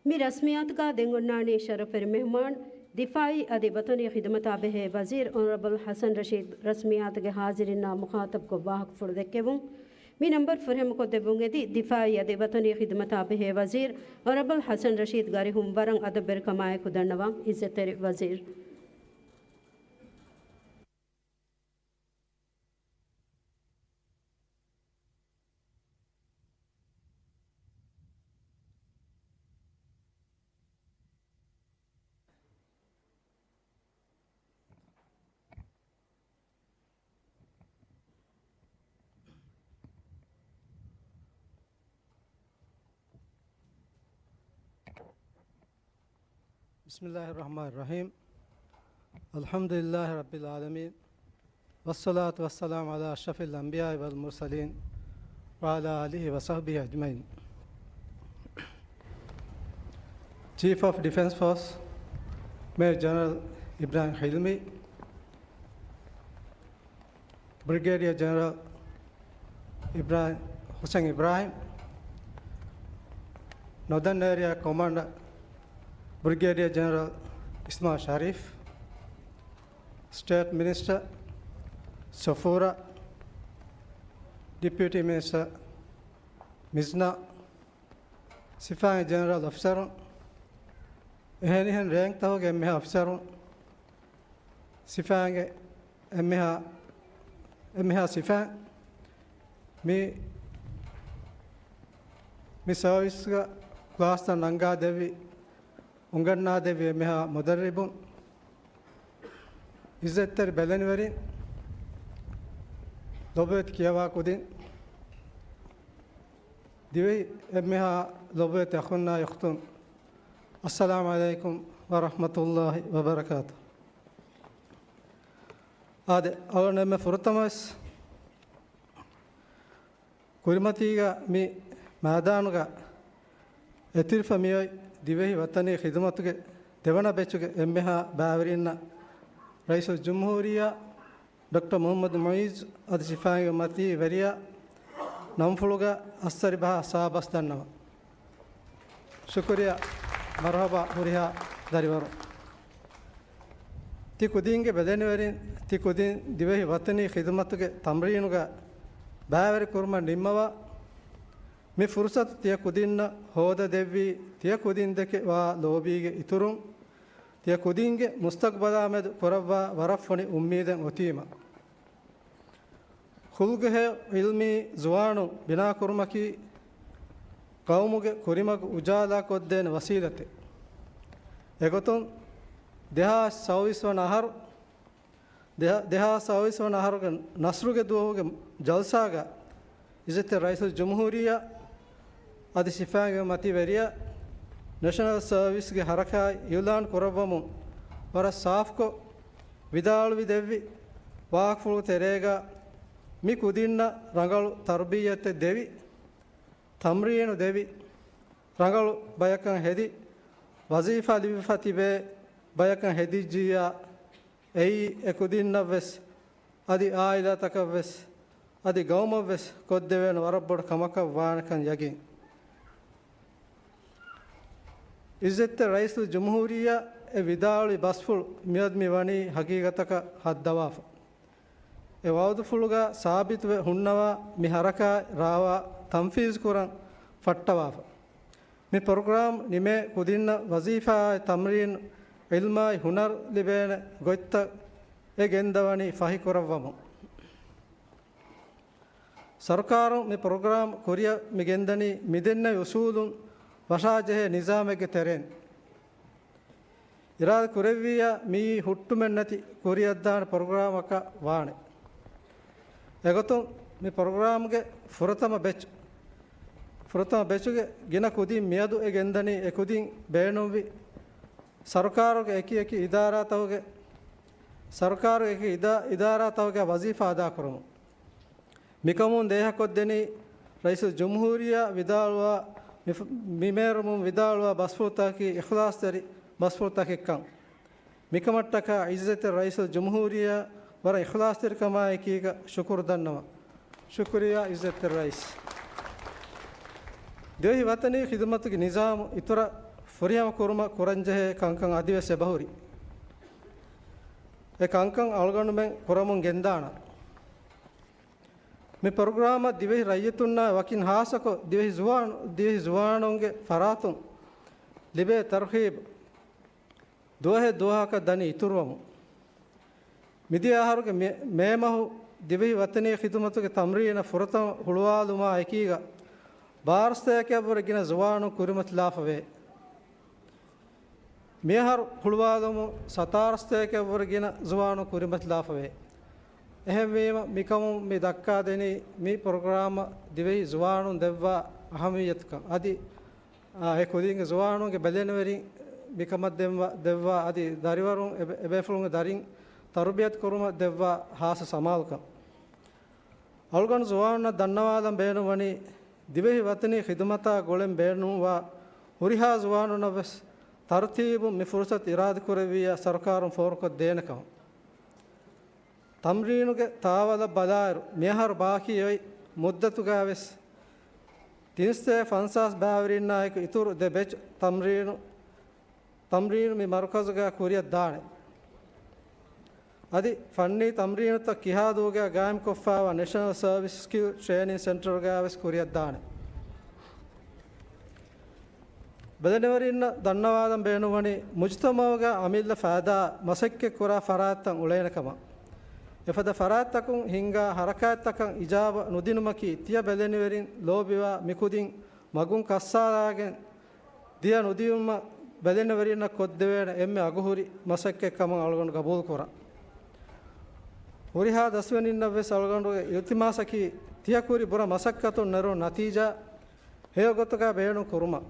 މި ރަސްމިއްޔާތުގަ ދެން އޮންނާނީ ޝަރަފުވެރި މެހުމާން، ދިފާއީ އަދި ވަޠަނީ ޚިދުމަތާ ބެހޭ ވަޒީރު އޮނަރަބަލް ޙަސަން ރަޝީދު. ރަސްމިއްޔާތުގެ ޙާޟިރީންނާ މުޚާޠަބުކޮށް ވާހަކަފުޅު ދެއްކެވުން. މި ނަންބަރު ފުރިހަމަކޮށްދެއްވުން އެދި، ދިފާއީ އަދި ވަޠަނީ ޚިދުމަތާ ބެހޭ ވަޒީރު އޮނަރަބަލް ޙަސަން ރަޝީދުގެ އަރިހުން ވަރަށް އަދަބުވެރިކަމާއެކު ދަންނަވަން. ޢިއްޒަތްތެރި ވަޒީރު. بسم الله الرحمن الرحيم. الحمد لله رب العالمين. والصلاة والسلام على أشرف الأنبياء والمرسلين وعلى آله وصحبه أجمعين. Chief of Defence Force, Major General Ibrahim Hilmi, Brigadier General Ibrahim, Hussein Ibrahim, Northern Area Commander, Brigadier General Ismail Sharif, State Minister Sofura, Deputy Minister މިޒްނާ، ސިފައިން ޖެނެރަލް އޮފިސަރުން، އެހެނިހެން ރޭންކްތަކުގެ އެންމެހާ އޮފިސަރުން، ސިފައިންގެ އެންމެހާ، އެންމެހާ ސިފައިން، މި، މި ސަރވިސްގަ ކްލާސްތައް ނަންގާދެއްވި، އުނގަންނާދެއްވި އެންމެހާ މުދައްރިބުން، ޢިއްޒަތްތެރި ބެލެނިވެރިން، ލޮބުވެތި ކިޔަވާ ކުދިން، ދިވެހި އެންމެހާ ލޮބުވެތި އަޚުންނާ އުޚްތުން، އައްސަލާމު ޢަލައިކުމް ވަރަޙްމަތުﷲި ވަބަރަކާތު. އާދެ، އަޅުން އެންމެ ފުރަތަމަވެސް ކުރިމަތީގަ މި މައިދާނުގަ އެތިރިފަ މިއޮތް ދިވެހި ވަޠަނީ ޚިދުމަތުގެ ދެވަނަ ބެޗުގެ އެންމެހާ ބައިވެރިންނަށް ރައީސުލްޖުމްހޫރިއްޔާ ޑޮކްޓަރ މުޙައްމަދު މުޢިއްޒު އަދި ސިފައިންގެ މަތީ ވެރިޔާ ނަންފުޅުގަ އައްސަރި ބަހާ ސާބަސް ދަންނަވަން. ޝުކުރިއްޔާ، މަރުޙަބާ ހުރިހާ ދަރިވަރުން. ތި ކުދިންގެ ބެލެނިވެރިން، ތި ކުދިން ދިވެހި ވަޠަނީ ޚިދުމަތުގެ ތަމްރީނުގަ ބައިވެރިކުރުމަށް ނިންމަވާ، މި ފުރުޞަތު ތިޔަ ކުދިންނަށް ހޯދަ ދެއްވީ، ތިޔަ ކުދިން ދެކެ ވާ ލޯބީގެ އިތުރުން، ތިޔަ ކުދިންގެ މުސްތަޤްބަލާ މެދު ކުރައްވާ ވަރަށް ފޮނި އުއްމީދެއް އޮތީމަ. ޚުލްޤު ހެޔޮ ޢިލްމީ ޒުވާނުން ބިނާކުރުމަކީ ޤައުމުގެ ކުރިމަގު އުޖާލާކޮށްދޭނެ ވަސީލަތެއް. އެގޮތުން، ދެހާސް ސައުވީސް ވަނަ އަހަރު، ދެހާ-، ދެހާސް ސައުވީސް ވަނަ އަހަރުގެ ނަސްރުގެ ދުވަހުގެ ޖަލްސާގަ ޢިއްޒަތްތެރި ރައީސުލްޖުމްހޫރިއްޔާ އަދި ސިފައިންގެ މަތިވެރިޔާ ނޭޝަނަލް ސަރވިސްގެ ޙަރަކާތް އިޢުލާން ކުރައްވަމުން ވަރަށް ސާފުކޮށް ވިދާޅުވި ދެއްވި ވާހަކަފުޅު ތެރޭގަ މި ކުދިންނަށް ރަނގަޅު ތަރުބިއްޔަތެއް ދެވި، ތަމްރީނު ދެވި، ރަނގަޅު ބަޔަކަށް ހެދި، ވަޒީފާ ލިބިފަ ތިބޭ ބަޔަކަށް ހެދިއްޖިއްޔާ، އެއީ އެ ކުދިންނަށްވެސް އަދި އާއިލާތަކަށްވެސް އަދި ގައުމަށްވެސް ކޮށްދެވޭނެ ވަރަށް ބޮޑު ކަމަކަށް ވާނެކަން ޔަގީން. ޢިއްޒަތްތެރި ރައީސުލްޖުމްހޫރިއްޔާ އެ ވިދާޅުވި ބަސްފުޅު މިއަދު މި ވަނީ ޙަޤީޤަތަކަށް ހައްދަވާފަ. އެ ވަޢުދުފުޅުގަ ސާބިތުވެ ހުންނަވާ މި ޙަރަކާތް ރާވާ ތަންފީޒުކުރަން ފައްޓަވާފަ. މި ޕްރޮގްރާމް ނިމޭ ކުދިންނަށް ވަޒީފާއާއި ތަމްރީން، ޢިލްމާއި ހުނަރު ލިބޭނެ ގޮތްތައް އެ ގެންދަވަނީ ފަހިކުރައްވަމުން. ސަރުކާރުން މި ޕްރޮގްރާމް ކުރިއަށް މި ގެންދަނީ މިދެންނެވި އުސޫލުން ވަށާޖެހޭ ނިޒާމެއްގެ ތެރެއިން. އިރާދަ ކުރެއްވިއްޔާ މިއީ ހުއްޓުމެއްނެތި ކުރިއަށްދާނެ ޕްރޮގްރާމަކަށް ވާނެ. އެގޮތުން މި ޕްރޮގްރާމްގެ ފުރަތަމަ ބެޗް، ފުރަތަމަ ބެޗުގެ ގިނަ ކުދިން މިއަދު އެ ގެންދަނީ އެ ކުދިން ބޭނުންވި ސަރުކާރުގެ އެކި އެކި އިދާރާތަކުގެ، ސަރުކާރުގެ އެކި އިދާ-، އިދާރާތަކުގެ ވަޒީފާ އަދާކުރުމުން. މިކަމުން ދޭހަކޮށްދެނީ ރައީސުލްޖުމްހޫރިއްޔާ ވިދާޅުވާ މި-، މި މޭރުމުން ވިދާޅުވާ ބަސްފުޅުތަކަކީ އިޚްލާޞްތެރި ބަސްފުޅުތަކެއްކަން. މިކަމަށްޓަކާ ޢިއްޒަތްތެރި ރައީސުލްޖުމްހޫރިއްޔާ ވަރަށް އިޚްލާޞްތެރިކަމާއެކީގަ ޝުކުރު ދަންނަވަން. ޝުކުރިއްޔާ ޢިއްޒަތްތެރި ރައީސް. ދިވެހި ވަޠަނީ ޚިދުމަތުގެ ނިޒާމު އިތުރަށް ފުރިހަމަ ކުރުމަށް ކުރަންޖެހޭ ކަންކަން އަދިވެސް އެބަހުރި. އެ ކަންކަން އަޅުގަނޑުމެން ކުރަމުން ގެންދާނަން. މި ޕްރޮގްރާމަށް ދިވެހި ރައްޔިތުންނާ ވަކިން ހާއްސަކޮށް ދިވެހި ޒުވާނު، ދިވެހި ޒުވާނުންގެ ފަރާތުން ލިބޭ ތަރުހީބު ދުވަހެއް ދުވަހަކަށް ދަނީ އިތުރުވަމުން. މިދިޔަ އަހަރުގެ މޭ، މޭ މަހު ދިވެހި ވަތަނީ ޚިދުމަތުގެ ތަމްރީނަށް ފުރަތަމަ ހުޅުވާލުމާ އެކީގަ ބާރަ ސަތޭކައަށްވުރެ ގިނަ ޒުވާނުން ކުރިމަތިލާފަވޭ. މިއަހަރު ހުޅުވާލުމުން ސަތާރަ ސަތޭކައަށްވުރެ ގިނަ ޒުވާނުން ކުރިމަތިލާފަވޭ. އެހެންވީމަ، މިކަމުން މި ދައްކާދެނީ މި ޕްރޮގްރާމަށް ދިވެހި ޒުވާނުން ދެއްވާ އަހައްމިއްޔަތުކަން. އަދި، އާ، އެ ކުދިންގެ ޒުވާނުންގެ ބެލެނިވެރިން މިކަމަށް ދެއްވާ، ދެއްވާ އަދި ދަރިވަރުން އެބޭ، އެބޭފުޅުންގެ ދަރިން ތަރުބިޔަތު ކުރުމަށް ދެއްވާ ހާއްސަ ސަމާލުކަން. އަޅުގަނޑު ޒުވާނުންނަށް ދަންނަވާލަން ބޭނުންވަނީ، ދިވެހި ވަތަނީ ޚިދުމަތާ ގުޅެން ބޭނުންވާ ހުރިހާ ޒުވާނުންނަށްވެސް ތަރުތީބުން މި ފުރުސަތު އިރާދަކުރެއްވިއްޔާ ސަރުކާރުން ފޯރުކޮށްދޭނެކަމަށް. ތަމްރީނުގެ ތާވަލަށް ބަލާއިރު، މިއަހަރު ބާކީ އޮތް މުއްދަތުގައިވެސް ތިންސަތޭކަ ފަންސާސް ބައިވެރިންނާއެކު އިތުރު ދެ ބެޗް ތަމްރީނު، ތަމްރީނު މި މަރުކަޒުގައި ކުރިއަށް ދާނެ. އަދި ފަންނީ ތަމްރީނުތައް ކިހާދޫގައި ގާއިމްކޮށްފައިވާ ނެޝަނަލް ސަރވިސް ސްކިލް ޓްރޭނިން ސެންޓަރުގައިވެސް ކުރިއަށްދާނެ. ބެލެނިވެރިންނަށް ދަންނަވާލަން ބޭނުންވަނީ، މުޖުތަމައުގައި އަމިއްލަ ފައިދާއަށް މަސައްކަތްކުރާ ފަރާތްތައް އުޅޭނެކަމަށް. އެފަދަ ފަރާތްތަކުން ހިންގާ ހަރަކާތްތަކަށް އިޖާބަ ނުދިނުމަކީ ތިޔަ ބެލެނިވެރިން ލޯބިވާ މިކުދިން މަގުން ކައްސާލާގެން ދިޔަ ނުދިޔުމަށް ބެލެނިވެރިންނަށް ކޮށްދެވޭނެ އެންމެ އަގުހުރި މަސައްކަތްކަމަށް އަޅުގަނޑު ގަބޫލުކުރަން. ހުރިހާ ދަސްވެރިންނަށްވެސް އަޅުގަނޑުގެ އިލްތިމާސަކީ ތިޔަ ކުރި ބުރަ މަސައްކަތުން ނެރުނު ނަތީޖާ ހެޔޮ ގޮތުގައި ބޭނުން ކުރުމަށް.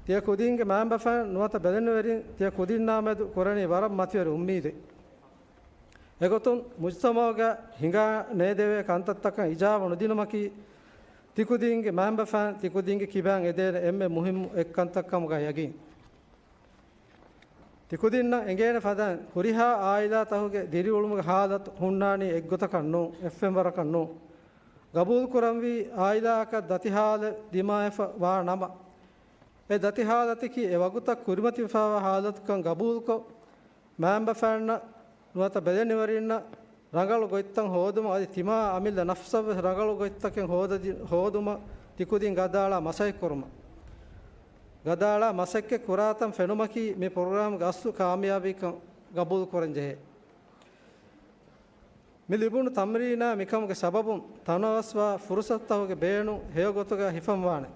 ތިޔަ ކުދިންގެ މައިންބަފައިން ނުވަތަ ބެލެނިވެރިން ތިޔަ ކުދިންނާމެދު ކުރަނީ ވަރަށް މަތިވެރި އުއްމީދެއް. އެގޮތުން މުޖުތަމައުގައި ހިނގާ ނޭދެވޭ ކަންތައްތަކަށް އިޖާބަ ނުދިނުމަކީ ތިކުދީންގެ މައިންބަފައިން ތިކުދީންގެ ކިބައިން އެދޭނެ އެންމެ މުހިއްމު އެއްކަންތައް ކަމުގައި ޔަގީން. ތިކުދިންނަށް އެނގޭނެ ފަދައިން ހުރިހާ އާއިލާތަކުގެ ދިރިއުޅުމުގެ ހާލަތު ހުންނާނީ އެއްގޮތަކަށް ނޫން، އެއްފެންވަރަކަށް ނޫން. ގަބޫލުކުރަންވީ އާއިލާއަކަށް ދަތި ހާލެއް ދިމާވެފަ ވާ ނަމަ، އެ ދަތި ހާލަތަކީ އެ ވަގުތަށް ކުރިމަތިވެފައިވާ ހާލަތުކަން ގަބޫލުކޮށް، މައިންބަފައިންނަށް ނުވަތަ ބެލެނިވެރިންނަށް ރަނގަޅު ގޮތްތައް ހޯދުމަށް އަދި ތިމާ އަމިއްލަ ނަފްސަށްވެސް ރަނގަޅު ގޮތްތަކެއް ހޯދަދި، ހޯދުމަށް ތިކުދިން ގަދައަޅާ މަސައްކަތްކުރުމަށް. ގަދައަޅާ މަސައްކަތް ކުރާތަން ފެނުމަކީ މި ޕްރޮގްރާމްގެ އަސްލު ކާމިޔާބީކަން ގަބޫލުކުރަންޖެހޭ. މި ލިބުނު ތަމްރީނާ މިކަމުގެ ސަބަބުން ތަނަވަސްވާ ފުރުސަތުތަކުގެ ބޭނުން ހެޔޮ ގޮތުގަ ހިފަންވާނެ.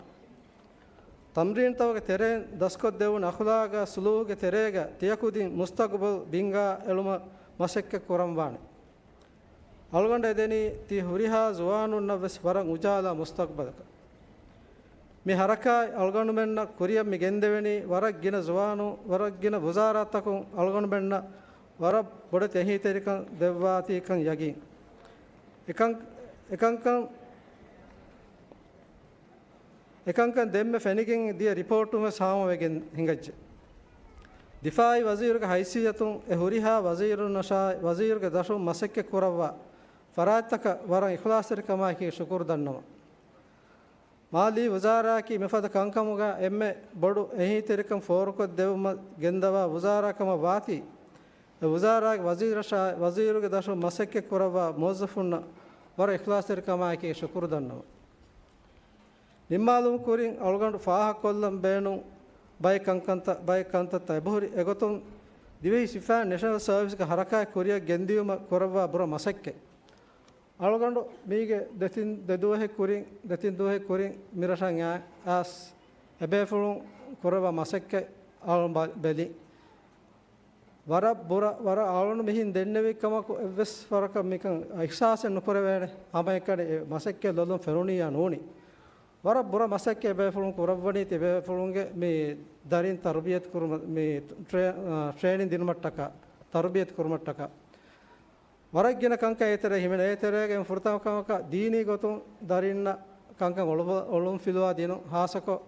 ތަމްރީންތަކުގެ ތެރެއިން ދަސްކޮށްދެވުނު އަޚުލާގާ ސުލޫކުގެ ތެރޭގަ ތިޔަކުދިން މުސްތަގުބަލް ބިންގާ އެޅުމަށް މަސައްކަތް ކުރަންވާނެ. އަޅުގަނޑަށް އެދެނީ ތި ހުރިހާ ޒުވާނުންނަށްވެސް ވަރަށް އުޖާލާ މުސްތަގުބަލަކަށް. މި ހަރަކާތް އަޅުގަނޑުމެންނަށް ކުރިއަށް މި ގެންދެވެނީ ވަރަށް ގިނަ ޒުވާނު، ވަރަށް ގިނަ ވުޒާރާތަކުން އަޅުގަނޑުމެންނަށް ވަރަށް ބޮޑެތި އެހީތެރިކަން ދެއްވާތީކަން ޔަގީން. އެކަން، އެކަންކަން، އެކަންކަން ދެންމެ ފެނިގެން ދިޔަ ރިޕޯޓުން ވެސް ހާމަވެގެން ހިނގައްޖެ. ދިފާއީ ވަޒީރުގެ ހައިސިއްޔަތުން އެ ހުރިހާ ވަޒީރުންނަށާއި ވަޒީރުގެ ދަށުން މަސައްކަތް ކުރައްވާ ފަރާތްތަކަށް ވަރަށް އިޚްލާޞްތެރިކަމާއެކީ ޝުކުރު ދަންނަވަން. މާލީ ވުޒާރާއަކީ މިފަދަ ކަންކަމުގަ އެންމެ ބޮޑު އެހީތެރިކަން ފޯރުކޮށްދެވުމަށް ގެންދަވާ ވުޒާރާ ކަމަށް ވާތީ، އެ ވުޒާރާގެ ވަޒީރަށާއި ވަޒީރުގެ ދަށުން މަސައްކަތް ކުރައްވާ މުވައްޒަފުންނަށް ވަރަށް އިޚްލާޞްތެރިކަމާއެކީ ޝުކުރު ދަންނަވަން. ނިންމާލުމުގެ ކުރިން އަޅުގަނޑު ފާހަގަކޮށްލަން ބޭނުން ބައެއް ކަންކަންތައް، ބައެއް ކަންތައްތައް އެބަހުރި. އެގޮތުން ދިވެހި ސިފައިން ނެޝަނަލް ސަރވިސްގެ ހަރަކާތް ކުރިއަށް ގެންދިޔުމަށް ކުރައްވާ ބުރަ މަސައްކަތް. އަޅުގަނޑު މީގެ ދެތިން، ދެ ދުވަހެއް ކުރިން، ދެތިން ދުވަހެއް ކުރިން މި ރަށަށް އައިސް އެބޭފުޅުން ކުރައްވާ މަސައްކަތް އަޅުން ބަ، ބެލި. ވަރަށް ބުރަ، ވަރަށް އަޅުން މިހިން ދެންނެވި ކަމަކު އެއްވެސް ވަރަކަށް މިކަން އިޙްސާސެއް ނުކުރެވޭނެ. ހަމައެކަނި އެ މަސައްކަތް ލޮލުން ފެނުނިއްޔާ ނޫނީ. ވަރަށް ބުރަ މަސައްކަތް އެބޭފުޅުން ކުރައްވަނީ ތިބޭފުޅުންގެ މި ދަރިން ތަރުބިޔަތު ކުރުމަށް، މި ޓްރޭ، އާ، ޓްރޭނިން ދިނުމަށްޓަކާ، ތަރުބިޔަތު ކުރުމަށްޓަކާ. ވަރަށް ގިނަ ކަންކަން އޭތެރޭ ހިމެނޭ. އޭތެރޭގެ ފުރަތަމަ ކަމަކަށް ދީނީ ގޮތުން ދަރިންނަށް ކަންކަން އޮޅު، އޮޅުންފިލުވާ ދިނުން، ހާއްސަކޮށް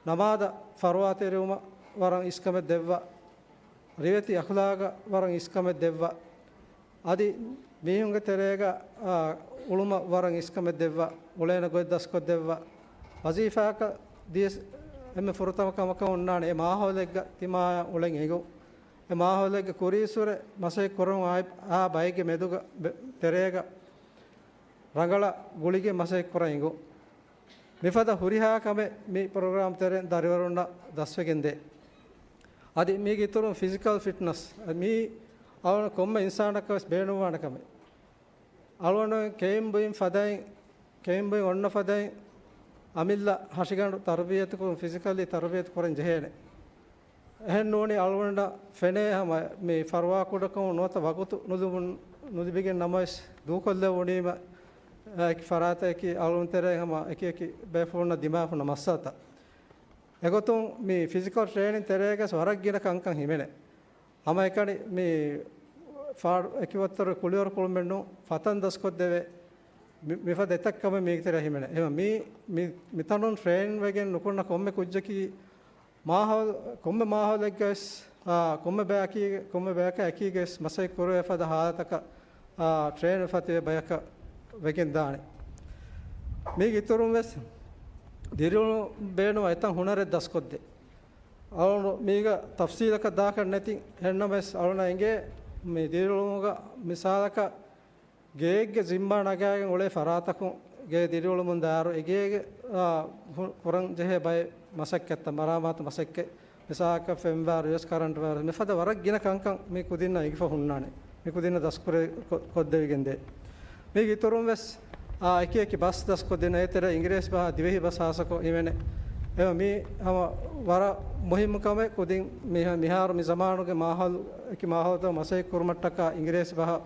ނަމާދަށް ފަރުވާތެރިވުމަށް ވަރަށް އިސްކަމެއް ދެއްވާ. ރިވެތި އަޚްލާގަށް ވަރަށް އިސްކަމެއް ދެއްވާ. އަދި މީހުންގެ ތެރޭގަ، އާ، އުޅުމަށް ވަރަށް އިސްކަމެއް ދެއްވާ. އުޅޭނެ ގޮތް ދަސްކޮށްދެއްވާ. ވަޒީފާއަކަށް ދިޔަ، އެންމެ ފުރަތަމަ ކަމަކަށް އޮންނާނެ އެ މާހައުލެއްގަ ތިމާޔަށް އުޅެން އެނގުން. އެ މާހައުލެއްގަ ކުރީއްސުރެ މަސައްކަތް ކުރަމުން އާ، އާ ބައެއްގެ މެދުގަ، ބެ-، ތެރޭގަ ރަނގަޅަށް ގުޅިގެން މަސައްކަތް ކުރަން އެނގުން. މިފަދަ ހުރިހާ ކަމެއް މި ޕްރޮގްރާމް ތެރެއިން ދަރިވަރުންނަށް ދަސްވެގެން ދޭ. އަދި މީގެ އިތުރުން ފިޒިކަލް ފިޓްނަސް، މީ އަޅުގަނޑު ކޮންމެ އިންސާނަކަށް ވެސް ބޭނުންވާނެ ކަމެއް. އަޅުގަނޑު ކެއިން ބުއިން ފަދައިން، ކެއިން ބުއިން އޮންނަ ފަދައިން އަމިއްލަ ހަށިގަނޑު ތަރުބިޔަތުކުރުން، ފިޒިކަލީ ތަރުބިޔަތު ކުރަން ޖެހޭނެ. އެހެން ނޫނީ އަޅުގަނޑަށް ފެނޭ ހަމަ މި ފަރުވާ ކުޑަކަމުން ނުވަތަ ވަގުތު ނުލިބުން، ނުލިބިގެން ނަމަވެސް ދޫކޮށްލެވުނީމަ، އެކި ފަރާތަކީ އަޅުގަނޑު ތެރޭ ހަމަ އެކި އެކި ބޭފުޅުންނަށް ދިމާވެފަ ހުންނަ މައްސަލަތައް. އެގޮތުން މި ފިޒިކަލް ޓްރޭނިން ތެރޭގަސް ވަރަށް ގިނަ ކަންކަން ހިމެނޭ. ހަމަ އެކަނި މި ފާޑު އެކި ވައްތަރު ކުޅިވަރު ކުޅުމެއްނު ފަތަން ދަސްކޮށްދެވޭ މި-، މިފަދަ އެތައް ކަމެއް މީގެ ތެރޭ ހިމެނޭ. އެހެން މީ، މި-، މިތަނުން ޓްރޭން ވެގެން ނުކުންނަ ކޮންމެ ކުއްޖަކީ މާހައުލް، ކޮންމެ މާހައުލެއްގަވެސް، އާ، ކޮންމެ ބަޔަކީ، ކޮންމެ ބަޔަކާ އެކީގަވެސް މަސައްކަތް ކުރެވޭ ފަދަ ހާލަތަކަށް، އާ، ޓްރޭން ފަތިވެ ބަޔަކަށް ވެގެން ދާނެ. މީގެ އިތުރުން ވެސް ދިރިއުޅުން ބޭނުން އެތައް ހުނަރެއް ދަސްކޮށްދޭ. އަޅުނު މީގަ ތަފްސީލަކަށް ދާކަށް ނެތި، އެހެންނަމަވެސް އަޅުނަށް އެނގޭ މި ދިރިއުޅުމުގަ މިސާލަކަށް ގޭގެ ޒިންމާ ނަގާގެން އުޅޭ ފަރާތަކުން ގޭ ދިރިއުޅުމުން ދާއިރު އެ ގޭގެ، އާ، ހު-، ކުރަން ޖެހޭ ބައެއް މަސައްކަތްތައް، މަރާމާތު މަސައްކަތް، މިސާލަކަށް ފެން ވަޔަރު، އެސް ކަރަންޓް ވަޔަރު، މިފަދަ ވަރަށް ގިނަ ކަންކަން މި ކުދިންނަށް އެނގިފަ ހުންނާނެ. މި ކުދިންނަށް ދަސްކުރެ-، ކޮ-، ކޮށްދެވިގެން ދޭ. މީގެ އިތުރުން ވެސް، އާ، އެކި އެކި ބަސް ދަސްކޮށްދޭނެ. އޭތެރޭ އިނގިރޭސި ބަހާ ދިވެހި ބަސް ހާއްސަކޮށް ހިމެނޭ. އެ މީ ހަމަ ވަރަށް މުހިއްމު ކަމެއް. ކުދިން މިހާ-، މިހާރު މި ޒަމާނުގެ މާހައުލު، އެކި މާހައުލުތައް މަސައްކަތް ކުރުމަށްޓަކާ އިނގިރޭސި ބަހަށް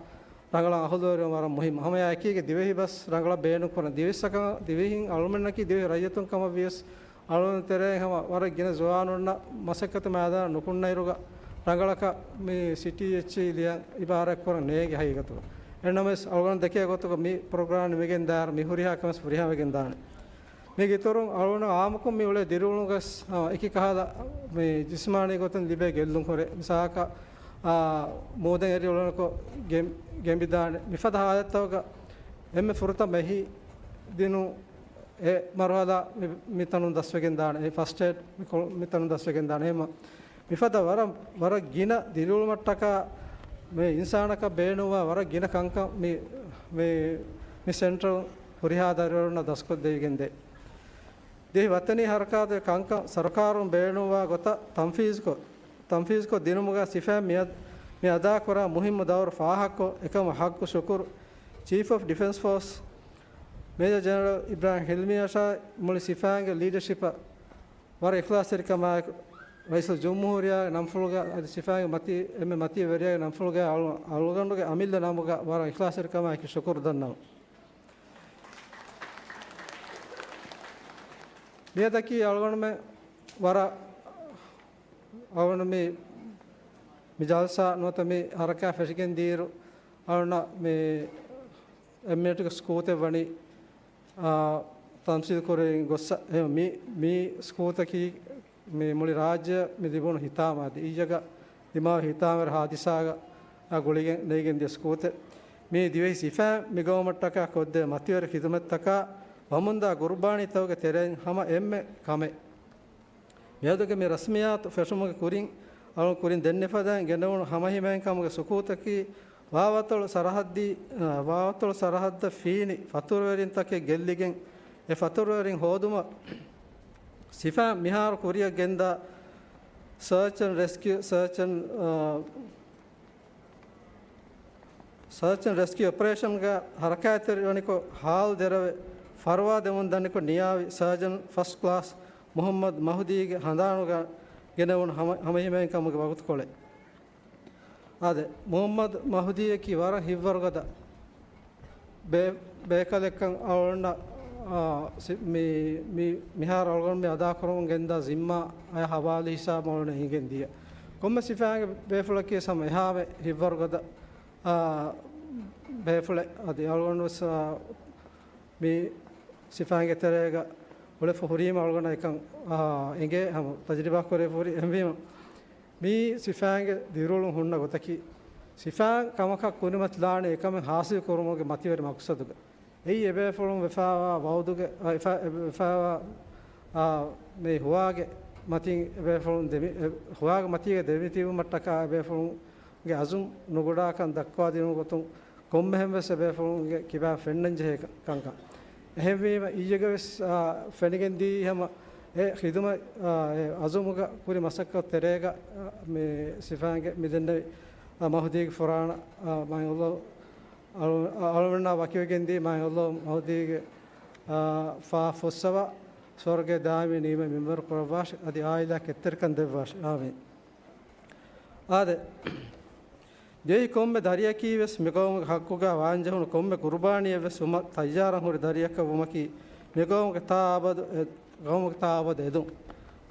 ރަނގަޅަށް އަހުލުވެރިވުން ވަރަށް މުހިއްމު. ހަމަ އެކީގެ ދިވެހި ބަސް ރަނގަޅަށް ބޭނުން ކުރަން. ދިވެހި ސަކަ-، ދިވެހިން އަޅުމެންނަކީ ދިވެހި ރައްޔިތުން ކަމަށް ވިޔަސް، އަޅުގަނޑު ތެރޭ ހަމަ ވަރަށް ގިނަ ޒުވާނުންނަށް މަސައްކަތު މައިދާނަށް ނުކުންނައިރުގަ ރަނގަޅަކަށް މި ސިޓީ އެޗްއީ ލިޔަން އިބާރާތް ކުރަން ނޭނގެ ހަގީގަތުގަ. އެހެންނަމަވެސް އަޅުގަނޑު ދެކޭ ގޮތުގަ މި ޕްރޮގްރާމް ނިމިގެން ދާއިރު މި ހުރިހާ ކަމެއް ހުރިހާވެގެން ދާނެ. މީގެ އިތުރުން އަޅުގަނޑު އާއްމުކޮށް މި އުޅޭ ދިރިއުޅުނުގަސް، އާ، އެކި ކަހަލަ މި ޖިސްމާނީ ގޮތުން ލިބޭ ގެއްލުން ހުރޭ. މިސާލަކަށް، އާ، މޫދެއް އެރި އުޅުނަކޮށް ގެން-، ގެނބިދާނެ. މިފަދަ ހާލަތްތަކުގަ އެންމެ ފުރަތަމަ އެހީ ދިނުން އެ މަރުހަލާ މި-، މިތަނުން ދަސްވެގެން ދާނެ. އެ ފަސްޓް އެއް މި ކޮ-، މިތަނުން ދަސްވެގެން ދާނެ. އެހެންމަ މިފަދަ ވަރަށް، ވަރަށް ގިނަ ދިރިއުޅުމަށްޓަކާ މި އިންސާނަކަށް ބޭނުންވާ ވަރަށް ގިނަ ކަންކަން މި، މި، މި ސެންޓަރުން ހުރިހާ ދަރިވަރުންނަށް ދަސްކޮށްދެވިގެން ދޭ. ދިވެހި ވަތަނީ ހަރަކާތުގެ ކަންކަން ސަރުކާރުން ބޭނުންވާ ގޮތަށް ތަންފީޒުކޮށް، ތަންފީޒުކޮށް ދިނުމުގަ ސިފައިން މިއަދް-، މި އަދާކުރާ މުހިއްމު ދައުރު ފާހަގަކޮށް، އެކަމަށް ހައްގު ޝުކުރު ޗީފް އޮފް ޑިފެންސް ފޯސް މޭޖަރ ޖެނެރަލް އިބްރާހިމް ހިލްމީއަށާ މުޅި ސިފައިންގެ ލީޑަޝިޕަށް ވަރަށް އިޚްލާޞްތެރިކަމާއެކު، ރައީސުލްޖުމްހޫރިއްޔާގެ ނަންފުޅުގަ އަދި ސިފައިންގެ މަތި-، އެންމެ މަތީ ވެރިޔާގެ ނަންފުޅުގަ އަޅު-، އަޅުގަނޑުގެ އަމިއްލަ ނަމުގަ ވަރަށް އިޚްލާޞްތެރިކަމާއެކު ޝުކުރު ދަންނަވަން. މިއަދަކީ އަޅުގަނޑުމެން ވަރަށް އަޅުގަނޑު މި، މި ޖަލްސާ ނުވަތަ މި ހަރަކާތް ފެށިގެން ދިޔައިރު އަޅުގަނޑަށް މި އެމްއޭޓުގެ ސްކޫލްތައް ވަނީ، އާ، ތަންސީލް ކުރެވިގެން ގޮއްސަ. އެ މި، މި ސްކޫލްތަކީ މި މުޅި ރާއްޖެ މި ލިބުނު ހިތާމަ އަދި އިއްޔެގަ ދިމާވި ހިތާމަވެރި ހާދިސާގަ ގުޅިގެން ނެގިގެން ދިޔަ ސްކޫލްތައް. މީ ދިވެހި ސިފައިން މި ގައުމަށްޓަކާ ކޮށްދޭ މަތިވެރި ޚިދުމަތްތަކާ ވަމުންދާ ގުރުބާނީތަކުގެ ތެރެއިން ހަމަ އެންމެ ކަމެއް. މިއަދުގެ މި ރަސްމިއްޔާތު ފެށުމުގެ ކުރިން، އަޅުން ކުރިން ދެންނެފަދައިން ގެނެވުނު ހަމަހިމޭންކަމުގެ ސުކޫތަކީ، ވާވަތޮޅު ސަރަހައްދީ، އަ، ވާވަތޮޅު ސަރަހައްދަށް ފީނި ފަތުރުވެރިންތަކެއް ގެއްލިގެން، އެ ފަތުރުވެރިން ހޯދުމަށް ސިފައިން މިހާރު ކުރިއަށް ގެންދާ ސަރޗް އެންޑް ރެސްކިއު، ސަރޗް އެންޑް، އަ، ސަރޗް އެންޑް ރެސްކިއު އޮޕަރޭޝަންގަ ހަރަކާތްތެރިވަނިކޮށް، ހާލު ދެރަވެ ފަރުވާ ދެމުން ދަނިކޮށް، ނިޔާވި ސަރޖަންޓް ފަސްޓް ކްލާސް މުހައްމަދު މަހުދީގެ ހަނދާނުގަ ގެނެވުނު ހަމަ-، ހަމަހިމޭންކަމުގެ ވަގުތުކޮޅެއް. އާދެ، މުހައްމަދު މަހުދީއަކީ ވަރަށް ހިތްވަރުގަދަ ބޭ-، ބޭކަލެއްކަން އަޅުގަނޑަށް، އާ، ސި-، މި-، މި-، މިހާރު އަޅުގަނޑު މި އަދާކުރަމުން ގެންދާ ޒިންމާ އަޔަށް ހަވާލު ހިސާބު އަޅުގަނޑަށް އެނގެން ދިޔަ. ކޮންމެ ސިފައިންގެ ބޭފުޅަކީ ހަމަ އެހާމެ ހިތްވަރުގަދަ، އާ، ބޭފުޅެއް. އަދި އަޅުގަނޑު ވެސް، އާ، މި ސިފައިންގެ ތެރޭގަ އުޅެފަ ހުރީމަ އަޅުގަނޑަށް އެކަން، އާ، އެނގޭ ހަމަ ތަޖުރިބާ ކުރެފަ ހުރި. އެހެންވީމަ، މީ ސިފައިންގެ ދިރިއުޅުން ހުންނަ ގޮތަކީ، ސިފައިން ކަމަކަށް ކުރިމަތިލާނީ އެކަމެއް ހާސިލް ކުރުމުގެ މަތިވެރި މަޤްޞަދުގަ. އެއީ އެބޭފުޅުން ވެފައިވާ ވައުދުގެ، އަ، ވެފަ-، ވެފައިވާ އާ، މި ހުވާގެ މަތީގެ ދެމި-، އެ، ހުވާގެ މަތީގަ ދެމިތިބުމަށްޓަކާ އެބޭފުޅުންގެ އަޒުމް ނުގުޑާކަން ދައްކަވާދިނުމުގެ ގޮތުން ކޮންމެހެން ވެސް އެބޭފުޅުންގެ ކިބާ ފެންނަންޖެހޭ ކަ-، ކަންކަން. އެހެންވީމަ އިއްޔެގެ ވެސް، އާ، ފެނިގެންދީ ހަމަ އެ ޚިދުމަތް، އާ، އެ އަޒުމުގަ ކުރި މަސައްކަތު ތެރޭގަ، އާ، މި ސިފައިންގެ މިދެންނެވި، އާ، މަހުދީގެ ފުރާނަ، އާ، މާތް ﷲ އަޅު-، އަޅުމެންނާ ވަކިވެގެންދީ މާތް ﷲ މަހުދީގެ، އާ، ފާފަ ފުއްސަވާ، ސުވަރުގޭ ދާއިމީ ނިޢުމަތް މިންވަރު ކުރައްވާށި، އަދި އާއިލާ ކެތްތެރިކަން ދެއްވާށި. އާމީން. އާދެ، ދިވެހި ކޮންމެ ދަރިޔަކީ ވެސް މިގައުމުގެ ޙައްޤުގަ ވާންޖެހުނު ކޮންމެ ޤުރުބާނީއެއް ވެސް ވުމަށް ތައްޔާރަށް ހުރި ދަރިޔަކަށް ވުމަކީ މިގައުމުގެ ތާ އަބަދު އެ-، ގައުމުގެ ތާ އަބަދު އެދުން.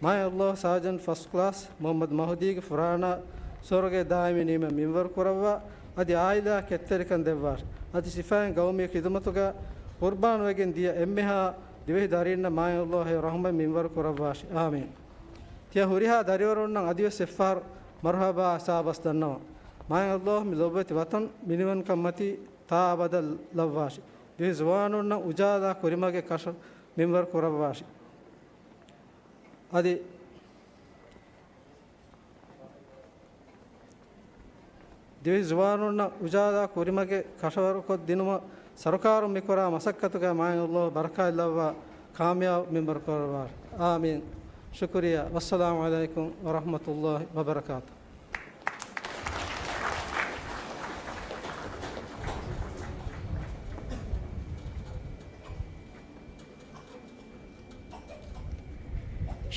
މާތް ﷲ ސާޖަންޓް ފަސްޓް ކްލާސް މުޙައްމަދު މަހުދީގެ ފުރާނަ ސުވަރުގޭ ދާއިމީ ނިޢުމަތް މިންވަރު ކުރައްވާ، އަދި އާއިލާ ކެތްތެރިކަން ދެއްވާށި. އަދި ސިފައިން ގައުމީ ޚިދުމަތުގަ ޤުރުބާން ވެގެން ދިޔަ އެންމެހާ ދިވެހި ދަރީންނަށް މާތް ﷲ ހެޔޮ ރަޙްމަތް މިންވަރު ކުރައްވާށި. އާމީން. ތިޔަ ހުރިހާ ދަރިވަރުންނަށް އަދިވެސް އެއްފަހަރު މަރުޙަބާ އައިސް ބަސް ދަންނަވަން. މާތް ﷲ މި ލޮބުވެތި ވަތަން މިނިވަންކަން މަތީ ތާ އަބަދަށް ލައްވާށި. ދިވެހި ޒުވާނުންނަށް އުޖާލާ ކުރިމަގެއް ކަށަ މިންވަރު ކުރައްވާށި. އަދި ދިވެހި ޒުވާނުންނަށް އުޖާލާ ކުރިމަގެއް ކަށަވަރުކޮށްދިނުމަށް ސަރުކާރުން މިކުރާ މަސައްކަތުގައި މާތް ﷲ ބަރަކާތްލައްވާ ކާމިޔާބު މިންވަރު ކުރައްވާށި. އާމީން. ޝުކުރިއްޔާ. ވައްސަލާމު ޢަލައިކުމް ވަރަޙްމަތުﷲ ވަބަރަކާތު.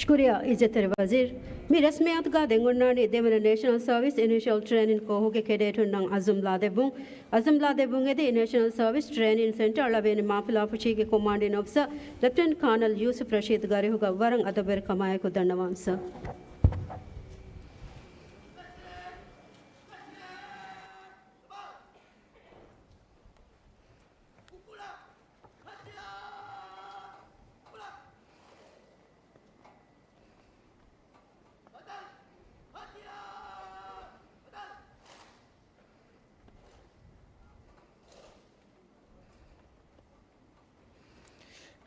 ޝުކުރިއްޔާ ޢިއްޒަތްތެރި ވަޒީރު. މި ރަސްމިއްޔާތުގަ ދެން އޮންނާނީ ދެވަނަ ނޭޝަނަލް ސަރވިސް އިނީޝިއަލް ޓްރޭނިން ކޯހުގެ ކެޑޭޓުންނަށް އަޒުމް ލާދެއްވުން. އަޒުމް ލާދެއްވުން އެދި ނޭޝަނަލް ސަރވިސް ޓްރޭނިން ސެންޓަރ ޅަވިޔަނި މާފިލާފުށީގެ ކޮމާންޑިން އޮފިސަރ ލެފްޓެނަންޓް ކާނަލް ޔޫސުފް ރަޝީދު ގަރިހުގަ ވަރަށް އަދަބުވެރިކަމާއެކު ދަންނަވާން ސަރ.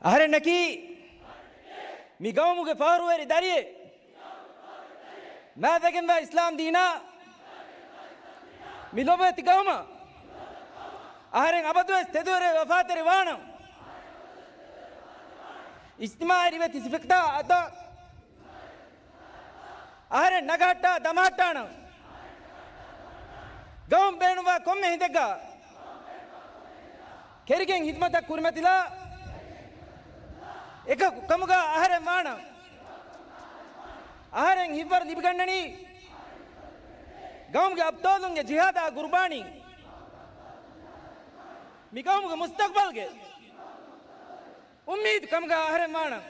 އަހަރެންނަކީ މި ގައުމުގެ ފަހުރުވެރި ދަރިއެއް. މާތްވެގެންވާ އިސްލާމް ދީނާ މި ލޮބުވެތި ގައުމަށް އަހަރެން އަބަދުވެސް ތެދުވެރި ވަފާތެރި ވާނަން. އިޖްތިމާޢީ ރިވެތި ސިފަތައް އަދާ އަހަރެން ނަގަހައްޓާ ދަމަހައްޓާނަން. ގައުމު ބޭނުންވާ ކޮންމެ ހިނދެއްގަ ކެރިގެން ހިދުމަތަށް ކުރިމަތިލާ އެކަކު ކަމުގަ އަހަރެން ވާނަން. އަހަރެން ހިތްވަރު ލިބިގަންނަނީ ގައުމުގެ އަބްޠާލުންގެ ޖިހާދާ ގުރުބާނީ. މި ގައުމުގެ މުސްތަޤްބަލްގެ އުއްމީދު ކަމުގަ އަހަރެން ވާނަން.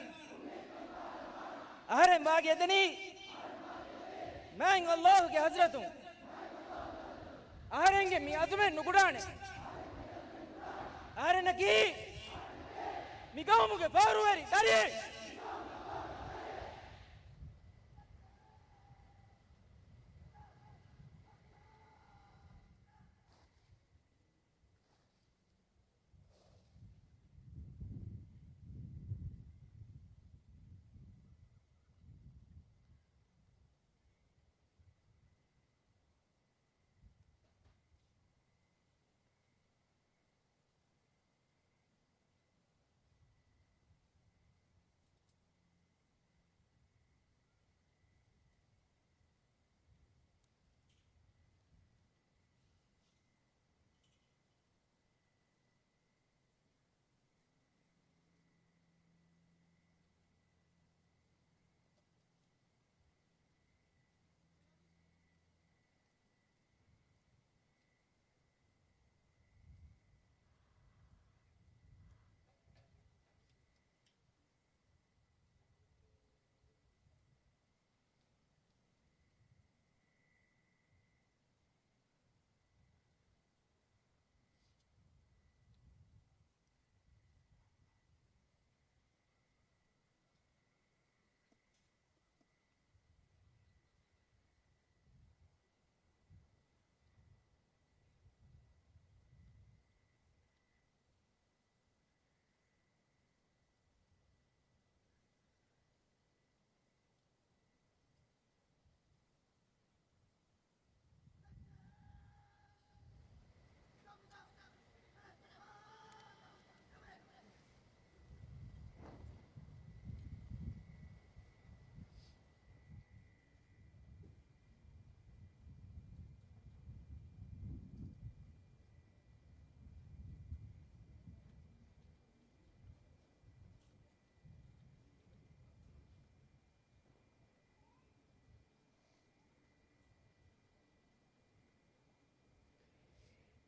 އަހަރެން ވާގި އެދެނީ މާތް ﷲގެ ޙަޟްރަތުން. އަހަރެންގެ މި އަޒުމެއް ނުގުޑާނެ. އަހަރެންނަކީ މި ގައުމުގެ ފަހުރުވެރި ދަރިއެއް.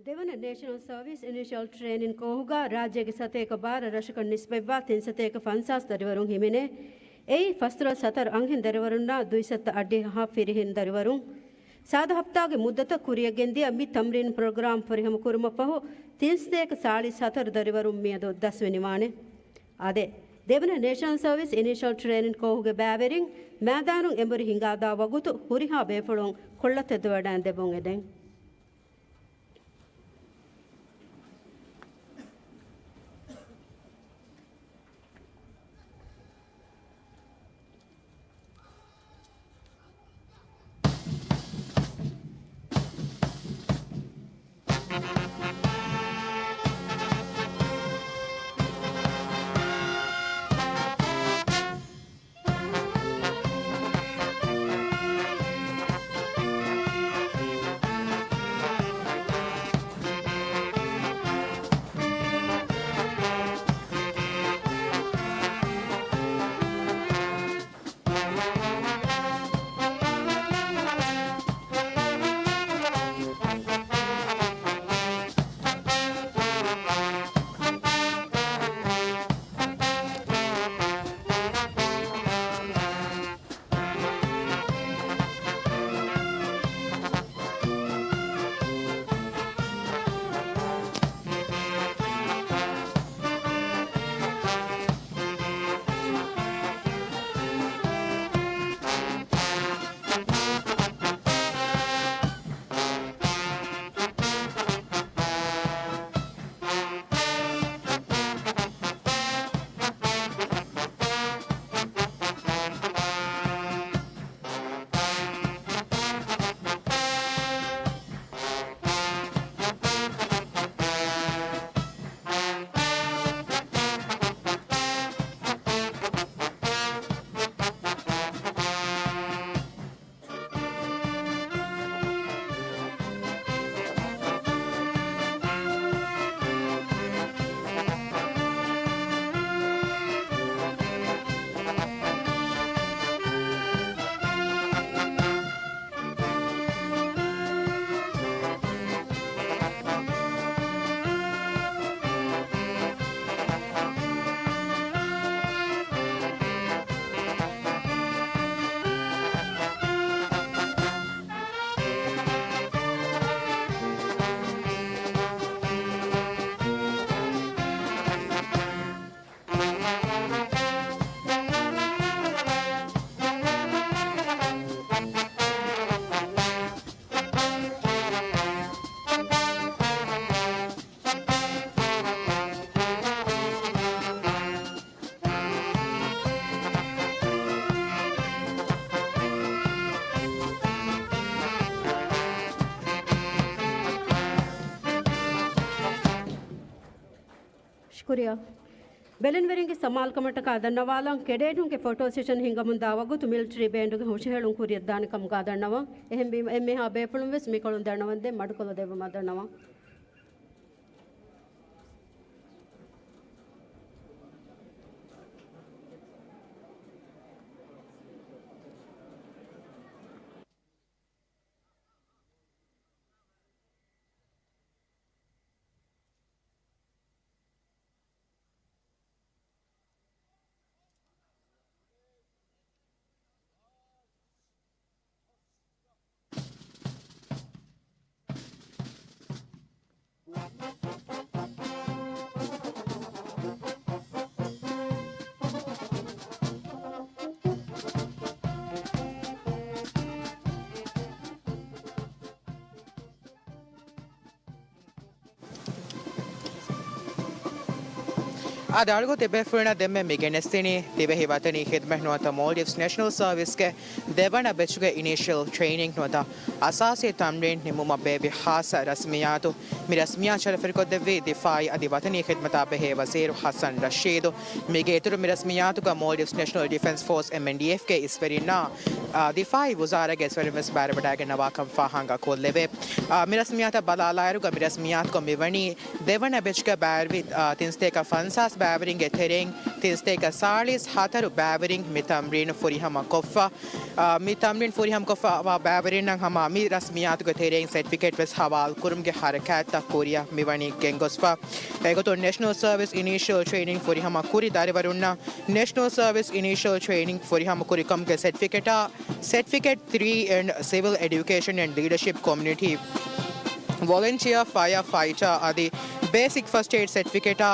ދެވަނަ ނޭޝަނަލް ސަރވިސް އިނީޝަލް ޓްރޭނިން ކޯހުގަ ރާއްޖޭގެ ސަތޭކަ ބާރަ ރަށަކަށް ނިސްބަތްވާ ތިން ސަތޭކަ ފަންސާސް ދަރިވަރުން ހިމެނޭ. އެއީ ފަސްދޮޅަސް ހަތަރު އަންހެން ދަރިވަރުންނާ ދުއިސައްތަ އަށްޑިހަ ފިރިހެން ދަރިވަރުން. ސާދަ ހަފްތާގެ މުއްދަތަށް ކުރިޔަށް ގެންދިޔަ މި ތަމްރީން ޕްރޮގްރާމް ފުރިހަމަ ކުރުމަށް ފަހު، ތިން ސަތޭކަ ސާޅީސް ހަތަރު ދަރިވަރުން މިއަދު ދަސްވެ ނިވާނެ. އާދެ، ދެވަނަ ނޭޝަނަލް ސަރވިސް އިނީޝަލް ޓްރޭނިން ކޯހުގެ ބައިވެރިން މައިދާނުން އެނބުރި ހިނގާދާ ވަގުތު ހުރިހާ ބޭފުޅުން ކޮށްލަ ތެދުވަޑައިން ދެއްވުން އެދެން. ޝުކުރިއްޔާ. ބެލެނިވެރިންގެ ސަމާލުކަމަށްޓަކާ ދަންނަވާލަން، ކެޑޭޓުންގެ ފޮޓޯ ސެޝަން ހިންގަމުންދާ ވަގުތު މިލިޓަރީ ބޭންޑުގެ ހުށަހެޅުން ކުރިއަށްދާނެ ކަމުގާ ދަންނަވަން. އެހެންވީމަ، އެންމެހާ ބޭފުޅުން ވެސް މިކޮޅުން ދަންނަވަންދޭން މަޑުކޮށްލަ ދެއްވުމަށް ދަންނަވަން. އާދެ، އަޅުގަނޑު ތިބޭފުޅުންނަށް ދެންމެ މި ގެނެސްދިނީ ދިވެހި ވަތަނީ ޚިދުމަތް ނުވަތަ މޯލްޑިވްސް ނޭޝަނަލް ސަރވިސްގެ ދެވަނަ ބެޗުގެ އިނީޝަލް ޓްރެއިނިން ނުވަތަ އަސާސީ ތަމްރީން ނިމުމަށް ބޭއްވި ޚާއްޞަ ރަސްމިއްޔާތު. މި ރަސްމިއްޔާތު ޝަރަފުވެރިކޮށްދެއްވީ ދިފާއީ އަދި ވަތަނީ ޚިދުމަތާ ބެހޭ ވަޒީރު ޙަސަން ރަޝީދު. މީގެ އިތުރު މި ރަސްމިއްޔާތުގަ މޯލްޑިވްސް ނޭޝަނަލް ޑިފެންސް ފޯސް، އެމްއެންޑީއެފްގެ އިސްވެރިންނާ، އާ، ދިފާއީ ވުޒާރާގެ އިސްވެރިން ވެސް ބައިވެރިވެވަޑައިގަންނަވާކަން ފާހަގަކޮށްލެވޭ. އާ، މި ރަސްމިއްޔާތަށް ބަލާލާއިރުގަ މި ރަސްމިއްޔާތުގަ މިވަނީ ދެވަނަ ބެޗުގަ ބައިވެރި، އާ، ތިން ސަތޭކަ ފަންސާސް ބަ ބައިވެރިންގެ ތެރެއިން ތިން ސަތޭކަ ސާޅީސް ހަތަރު ބައިވެރިން މި ތަމްރީނު ފުރިހަމަ ކޮށްފަ. އާ، މި ތަމްރީން ފުރިހަމަ ކޮށްފަވާ ބައިވެރިންނަށް ހަމަ މި ރަސްމިއްޔާތުގެ ތެރެއިން ސެޓްފިކެޓް ވެސް ހަވާލު ކުރުމުގެ ހަރަކާތްތައް ކުރިއަށް މިވަނީ ގެންގޮސްފަ. އެގޮތުން ނޭޝަނަލް ސަރވިސް އިނީޝިއަލް ޓްރެއިނިން ފުރިހަމަ ކުރި ދަރިވަރުންނަށް ނޭޝަނަލް ސަރވިސް އިނީޝިއަލް ޓްރެއިނިން ފުރިހަމަ ކުރިކަމުގެ ސެޓްފިކެޓާ، ސެޓްފިކެޓް ތްރީ އިން ސިވިލް އެޑިއުކޭޝަން އެންޑް ލީޑަޝިޕް ކޮމިއުނިޓީ ވޮލެންޓިއާ ފަޔަރ ފައިޓާ އަދި ބޭސިކް ފަސްޓް އެއިޑް ސެޓްފިކެޓާ،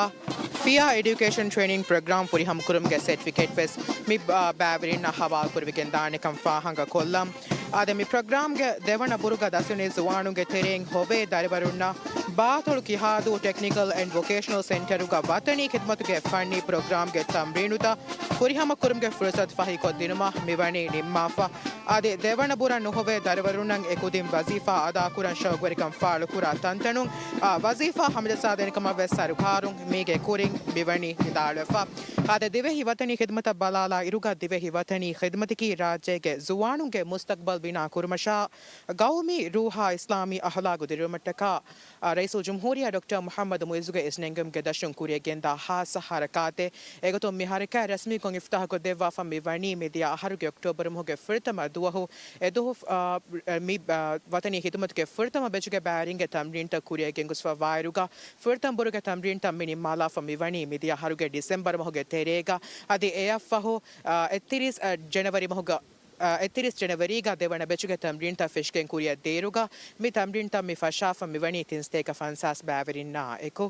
ފިޔާ އެޑިއުކޭޝަން ޓްރެއިނިން ޕްރޮގްރާމް ފުރިހަމަ ކުރުމުގެ ސެޓްފިކެޓް ވެސް މި، އާ، ބައިވެރިންނަށް ހަވާލު ކުރެވިގެން ދާނެކަން ފާހަގަ ކޮށްލަން. އާދެ، މި ޕްރޮގްރާމްގެ ދެވަނަ ބުރުގަ ދަސްވެނީ ޒުވާނުންގެ ތެރެއިން ހޮވޭ ދަރިވަރުންނަށް ބާތޮޅު ކިހާދޫ ޓެކްނިކަލް އެންޑް ވޮކޭޝަނަލް ސެންޓަރުގަ ވަތަނީ ޚިދުމަތުގެ ފަންނީ ޕްރޮގްރާމްގެ ތަމްރީނުތައް ފުރިހަމަ ކުރުމުގެ ފުރުސަތު ފަހިކޮށްދިނުމަށް މިވަނީ ނިންމާފަ. އަދި ދެވަނަ ބުރަށް ނުހޮވޭ ދަރިވަރުންނަށް އެކުދިން ވަޒީފާ އަދާކުރަން ޝައުގުވެރިކަން ފާޅުކުރާ ތަންތަނުން، އާ، ވަޒީފާ ހަމަޖައްސާދޭނެ ކަމަށް ވެސް ސަރުކާރުން މީގެ ކުރިން މިވަނީ ވިދާޅުވެފަ. އާދެ، ދިވެހި ވަތަނީ ޚިދުމަތަށް ބަލާލާ އިރުގަ ދިވެހި ވަތަނީ ޚިދުމަތަކީ ރާއްޖޭގެ ޒުވާނުންގެ މުސްތަޤްބަލް ބިނާ ކުރުމަށާ، ގައުމީ ރޫހާ އިސްލާމީ އަހުލާގު ދިރިއުޅުމަށްޓަކާ، އާ، ރައީސުލްޖުމްހޫރިއްޔާ ޑޮކްޓަރ މުޙައްމަދު މުޢިއްޒުގެ އިސްނެންގެވުމުގެ ދަށުން ކުރިއަށް ގެންދާ ޚާއްޞަ ހަރަކާތެއް. އެގޮތުން މި ހަރަކާތް ރަސްމީކޮށް އިފްތާޙުކޮށްދެއްވާފަ މިވަނީ މިދިޔަ އަހަރުގެ އޮކްޓޯބަރު މަހުގެ ފުރަތަމަ ދުވަހު. އެދުވަހު، އާ، މި، އާ، ވަތަނީ ޚިދުމަތުގެ ފުރަތަމަ ބެޗުގެ ބައިވެރިންގެ ތަމްރީންތައް ކުރިއަށް ގެންގޮސްފަ ވާއިރުގަ، ފުރަތަމަ ބުރުގެ ތަމްރީންތައް މި ނިންމާލާފަ މިވަނީ މިދިޔަ އަހަރުގެ ޑިސެމްބަރު މަހުގެ ތެރޭގަ. އަދި އެއަށްފަހު، އާ، އެއްތިރީސް، އާ، ޖެނަވަރީ މަހުގަ، އެއްތިރީސް ޖެނަވަރީގަ ދެވަނަ ބެޗުގެ ތަމްރީންތައް ފެށިގެން ކުރިއަށް ދޭއިރުގަ، މި ތަމްރީންތައް މި ފަށާފަ މިވަނީ ތިން ސަތޭކަ ފަންސާސް ބައިވެރިންނާ އެކު.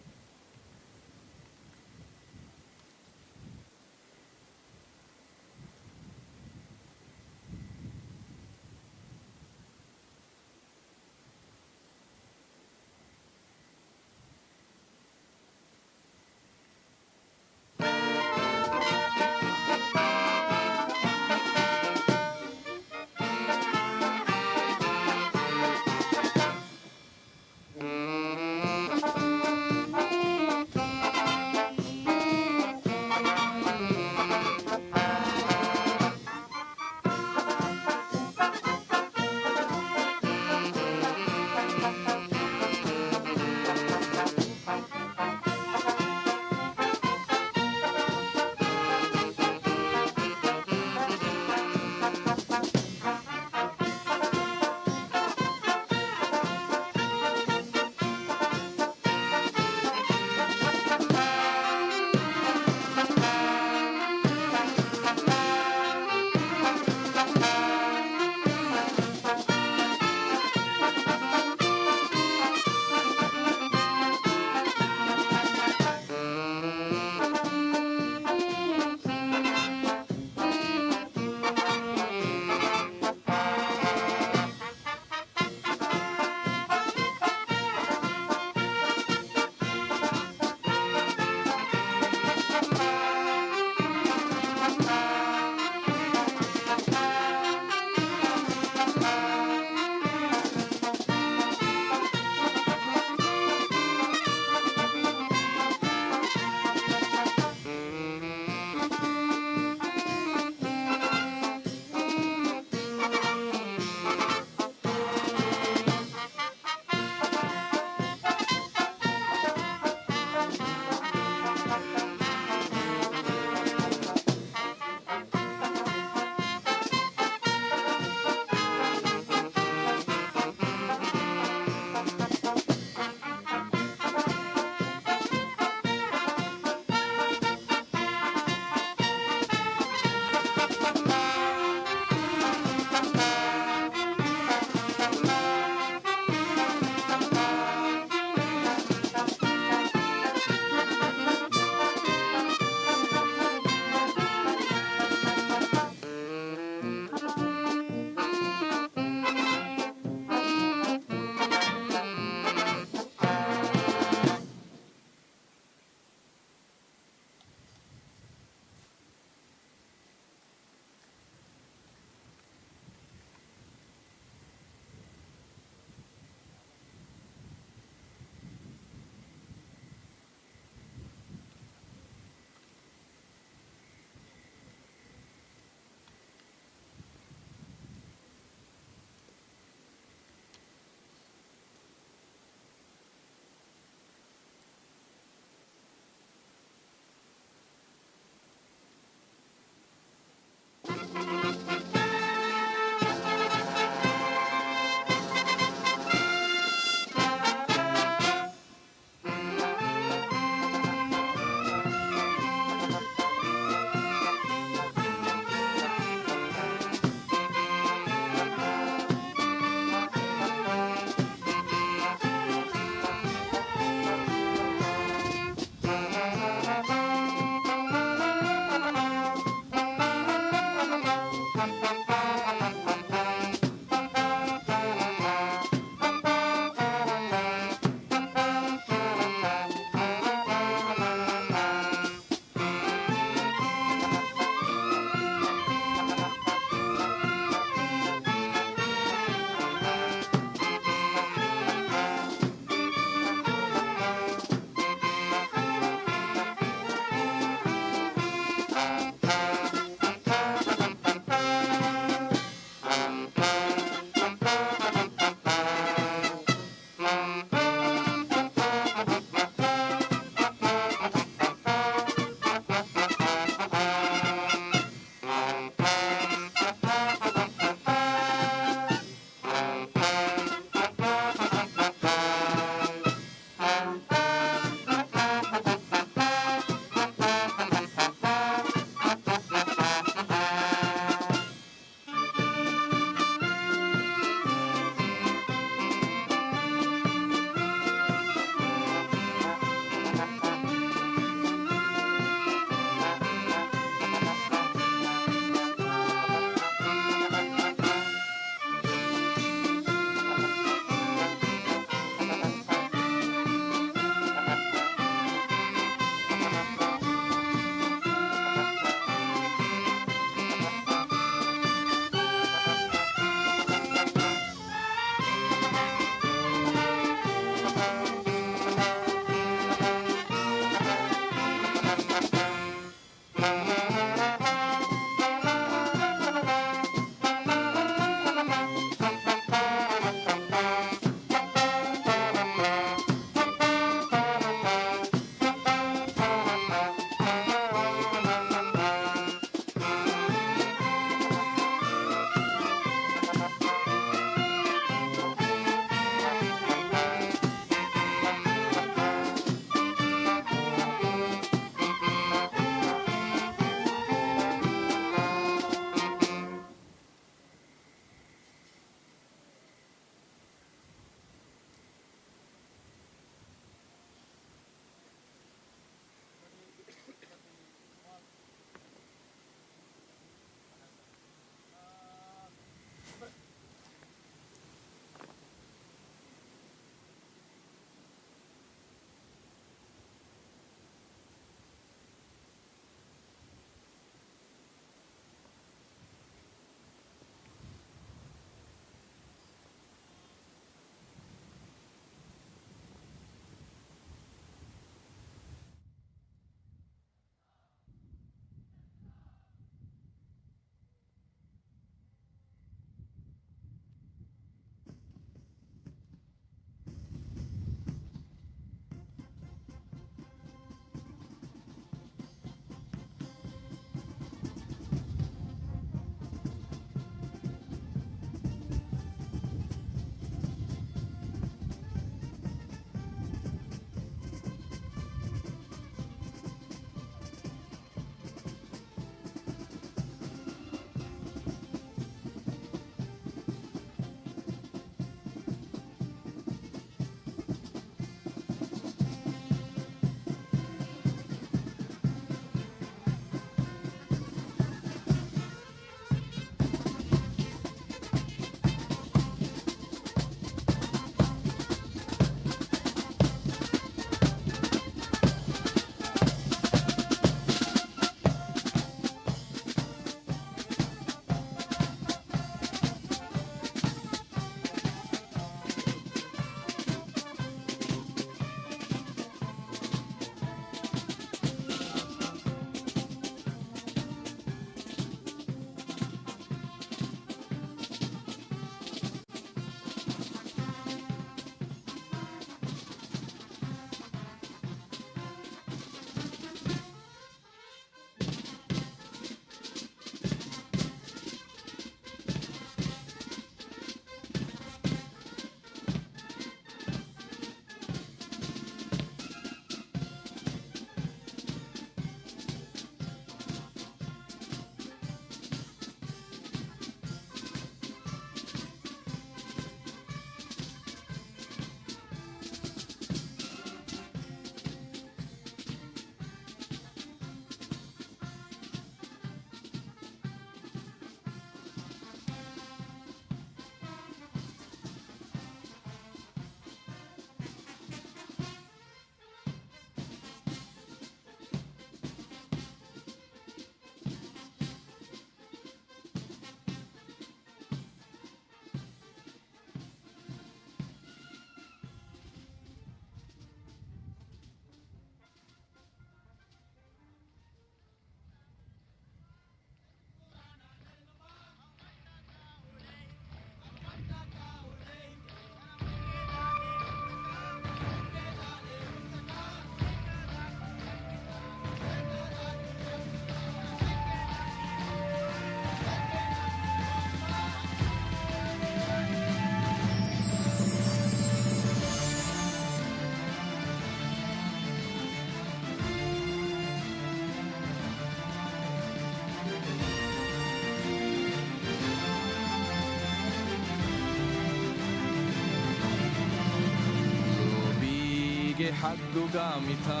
ގެ ޙައްޤުގަ މިތާ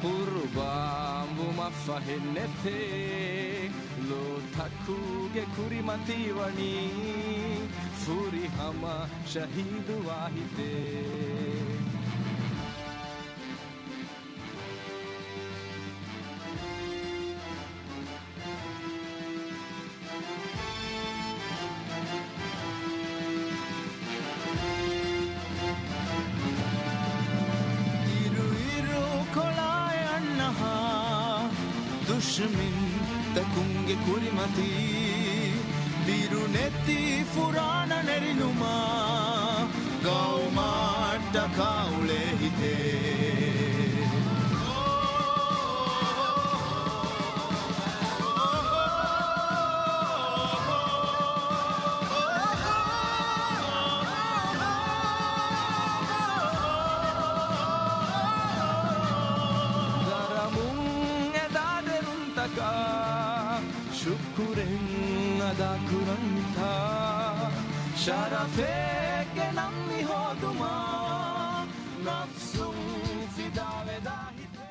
ޤުރުބާންވުމަށް ފަހެއް ނެތޭ. ލޯތަކުގެ ކުރިމަތީ ވަނީ ފުރިހަމަ ޝަހީދު ވާހިތޭ. އިރުއިރު ކޮޅާއެއް އަންނަހާ، ދުޝްމިންތަކުންގެ ކުރިމަތީ، ބިރު ނެތި ފުރާނަ ނެރިލުމާ، ގައުމާއަށްޓަކާ އުޅޭ ހިތޭ. ދަރަމުން އެދާ ދެރުންތަކަށް ޝުކުރެއް އަދާކުރަންތާ، ޝަރަފެއްގެ ނަން މި ހޯދުމަށް ނަފްސުން ފިދާވެދާ ހިތޭ.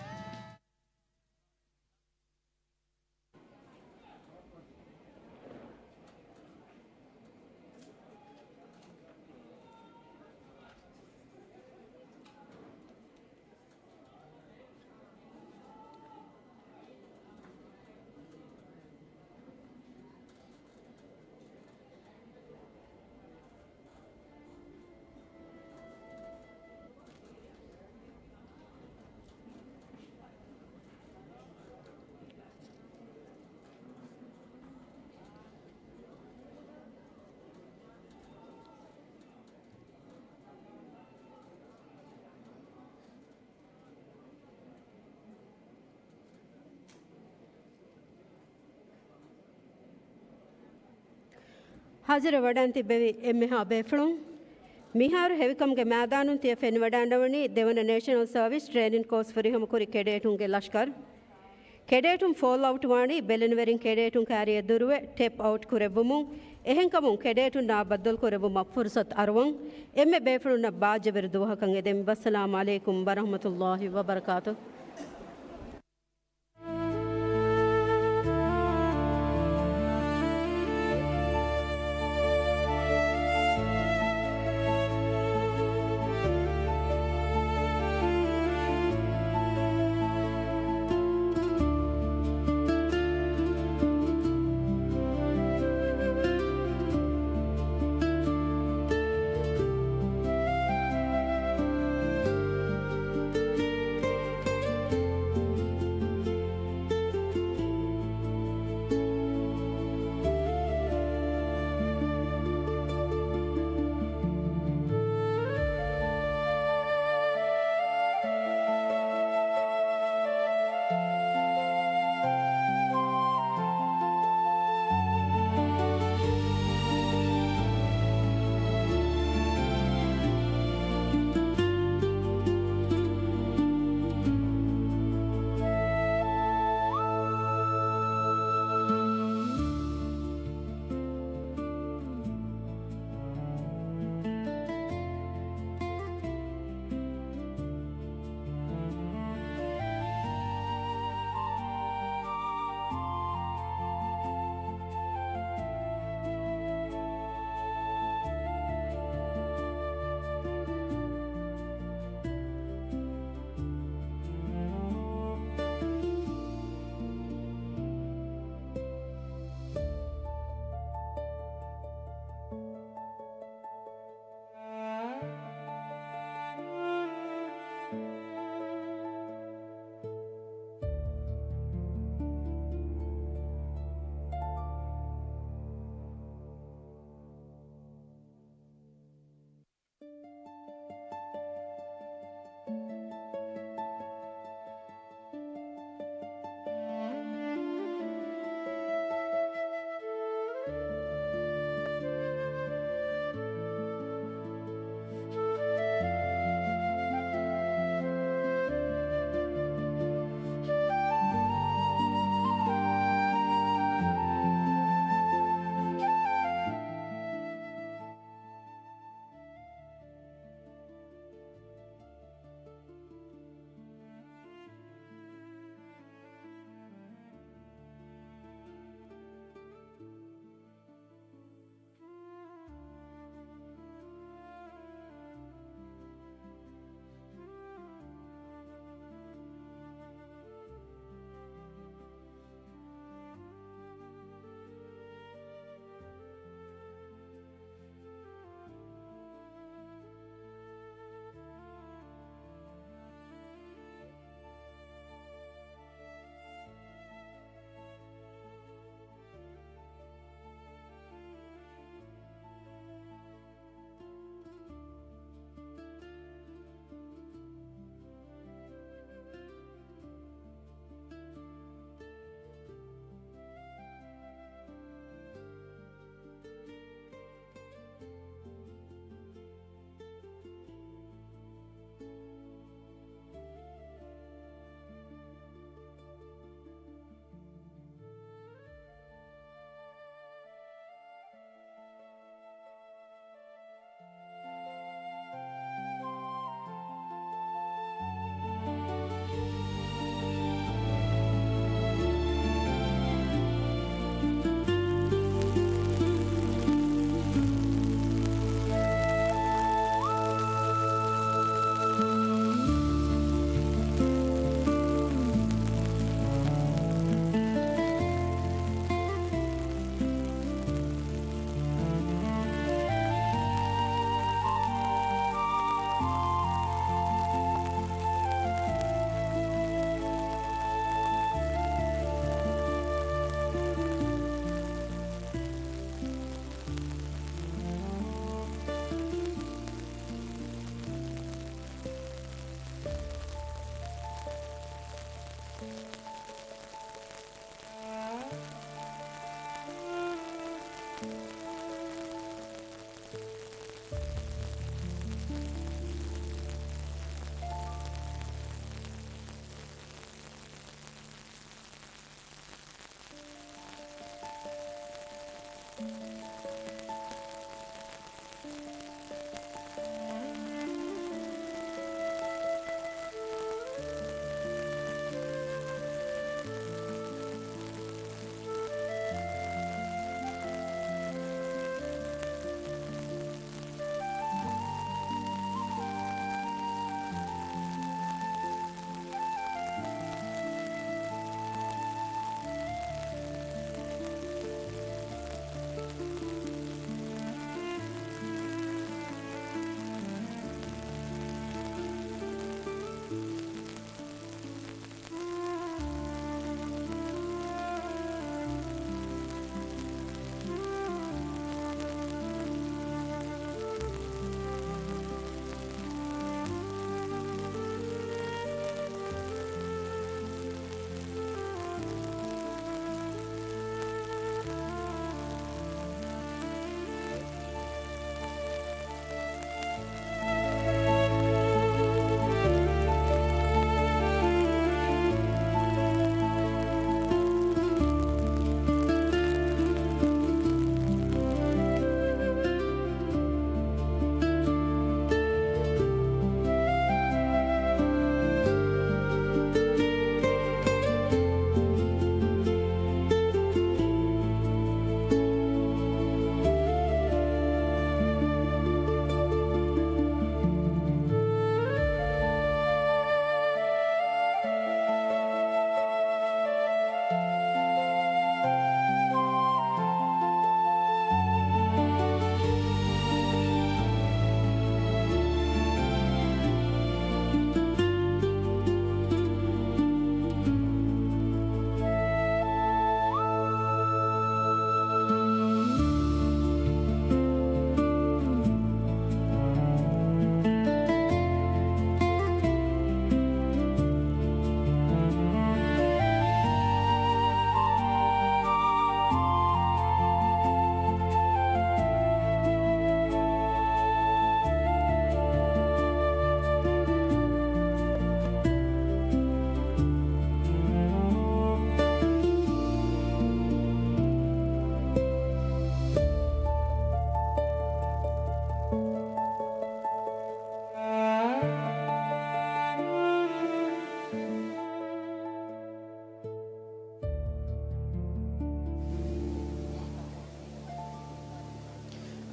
ހާޒިރު ވަޑައިން ތިއްބެވި އެންމެހާ ބޭފުޅުން، މިހާރު ހެވިކަމުގެ މައިދާނުން ތިޔަ ފެނިވަޑައިންނަވަނީ ދެވަނަ ނޭޝަނަލް ސަރވިސް ޓްރޭނިން ކޯސް ފުރިހަމަކުރި ކެޑޭޓުންގެ ލަޝްކަރު. ކެޑޭޓުން ފޯލް އައުޓް ވާނީ ބެލެނިވެރިން ކެޑޭޓުން ކާރިއަށް ދުރުވެ ޓެޕް އައުޓް ކުރެއްވުމުން، އެހެންކަމުން ކެޑޭޓުންނާ ބައްދަލުކުރެއްވުމަށް ފުރުސަތު އަރުވަން. އެންމެ ބޭފުޅުންނަށް ބާއްޖަވެރި ދުވަހަކަށް އެދެން. ވައްސަލާމް ޢަލައިކުމް ވަރަޙްމަތުﷲި ވަބަރަކާތުހު.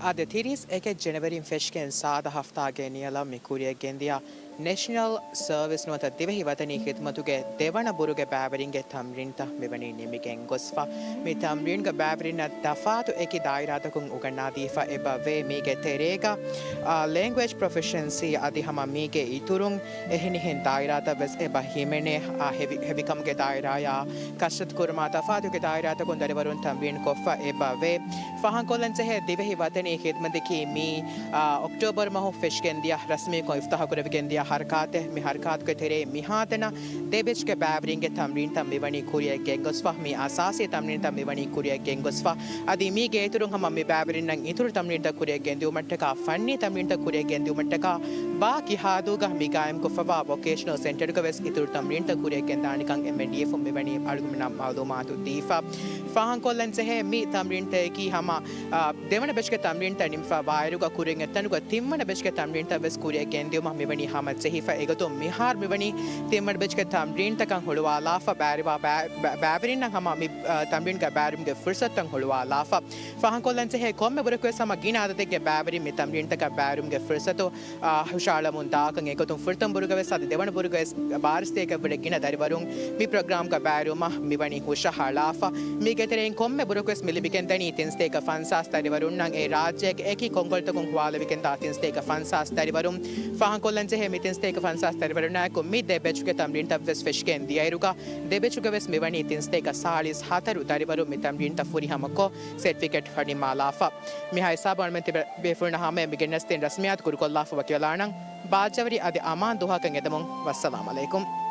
އަދި ތިރީސް އެކެއް ޖެނަވަރީން ފެށިގެން ސާދަ ހަފްތާގެ ނިޔަލަށް މި ކުރިއަށް ގެންދިޔަ ނޭޝަނަލް ސަރވިސް ނުވަތަ ދިވެހި ވަތަނީ ޚިދުމަތުގެ ދެވަނަ ބުރުގެ ބައިވެރިންގެ ތަމްރީންތައް މިވަނީ ނިމިގެން ގޮސްފަ. މި ތަމްރީންގެ ބައިވެރިންނަށް ތަފާތު އެކި ދާއިރާތަކުން އުގަންނާދީފަ އެބަ ވޭ. މީގެ ތެރޭގަ، އާ، ލެންގުއޭޖް ޕްރޮފިޝަންސީ އަދި ހަމަ މީގެ އިތުރުން އެހެނިހެން ދާއިރާތައް ވެސް އެބަ ހިމެނޭ. އާ، ހެވި-، ހެވިކަމުގެ ދާއިރާޔާ ކަސްރަތު ކުރުމާ ތަފާތުގެ ދާއިރާތަކުން ދަރިވަރުން ތަމްރީން ކޮށްފަ އެބަ ވޭ. ފާހަގަކޮށްލަން ޖެހޭ، ދިވެހި ވަތަނީ ޚިދުމަތަކީ މި، އާ، އޮކްޓޯބަރު މަހު ފެށިގެންދިޔަ ރަސްމީކޮށް އިފްތާހު ކުރެވިގެންދިޔަ ހަރަކާތެއް. މި ހަރަކާތުގެ ތެރޭ މިހާތަނަށް ދެ ބެޗްގެ ބައިވެރިންގެ ތަމްރީންތައް މިވަނީ ކުރިއަށް ގެންގޮސްފަ. މި އަސާސީ ތަމްރީންތައް މިވަނީ ކުރިއަށް ގެންގޮސްފަ. އަދި މީގެ އިތުރުން ހަމަ މި ބައިވެރިންނަށް އިތުރު ތަމްރީންތައް ކުރިއަށް ގެންދިއުމަށްޓަކާ، ފަންނީ ތަމްރީންތައް ކުރިއަށް ގެންދިއުމަށްޓަކާ، ބާކީ ހާދޫގަ މި ގާއިމްކޮށްފަވާ ވޮކޭޝަނަލް ސެންޓަރުގަ ވެސް އިތުރު ތަމްރީންތައް ކުރިއަށް ގެންދާނެކަން އެމްއެންޑީއެފުން މިވަނީ އަޅުގަނޑުމެންނަށް މައުލޫމާތު ދީފަ. ފާހަގަކޮށްލަން ޖެހޭ، މި ތަމްރީންތަކަކީ ހަމަ، އާ، ދެވަނަ ބެޗްގެ ތަމްރީންތައް ނިމިފަ ވާއިރުގަ ކުރިން އެތަނުގަ ތިންވަނަ ބެޗްގެ ތަމްރީންތައް ވެސް ކުރިއަށް ގެންދިއުމަށް މިވަނީ ހަމަ ޖެހިފަ. އެގޮތުން މިހާރު މިވަނީ ތިންވަނަ ބެޗްގެ ތަމްރީންތަކަށް ހުޅުވާލާފަ ބައިވެރިވާ ބައި-، ބަ-، ބައިވެރިންނަށް ހަމަ މި، އާ، ތަމްރީންގަ ބައިވެރިވުމުގެ ފުރުސަތުތައް ހުޅުވާލާފަ. ފާހަގަކޮށްލަން ޖެހޭ، ކޮންމެ ބުރަކުވެސް ހަމަ ގިނަ އަދަދެއްގެ ބައިވެރިން މި ތަމްރީންތަކަށް ބައިވެރިވުމުގެ ފުރުސަތު، އާ، ހުށަހަޅަމުން ދާކަން. އެގޮތުން ފުރަތަމަ ބުރުގަ ވެސް އަދި ދެވަނަ ބުރުގަ ވެސް ބާރަ ސަތޭކައަށްވުރެ ގިނަ ދަރިވަރުން މި ޕްރޮގްރާމްގަ ބައިވެރިވުމަށް މިވަނީ ހުށަހަޅާފަ. މީގެ ތެރެއިން ކޮންމެ ބުރަކުވެސް މި ލިބިގެންދަނީ ތިން ސަތޭކަ ފަންސާސް ދަރިވަރުންނަށް. އެ ރާއްޖޭގެ އެކި ކޮންކޮޅުތަކުން ހުވާލެވިގެންދާ ތިން ސަތޭކަ ފަންސާސް ދަރިވަރުން. ފާހަގަކޮށްލަން ޖެހޭ، މި ތިން ސަތޭކަ ފަންސާސް ދަރިވަރުންނާއެކު މި ދެ ބެޗުގެ ތަމްރީންތައް ވެސް ފެށިގެން ދިޔައިރުގަ، ދެ ބެޗުގަ ވެސް މިވަނީ ތިން ސަތޭކަ ސާޅީސް ހަތަރު ދަރިވަރުން މި ތަމްރީންތައް ފުރިހަމަ ކޮށް، ސެޓްފިކެޓް ފަނިންމާލާފަ. މިހާ ހިސާބު އަޅުމެން ތިބޭފުޅުންނަށް ހަމަޔަށް މި ގެންނަސްދިން ރަސްމިއްޔާތު ކުރުކޮށްލާފަ ވަކިވެލާނަން. ބާއްޖަވެރި އަދި އަމާން ދުވަހަކަށް އެދެމުން. ވައްސަލާމް އަލައިކުމް.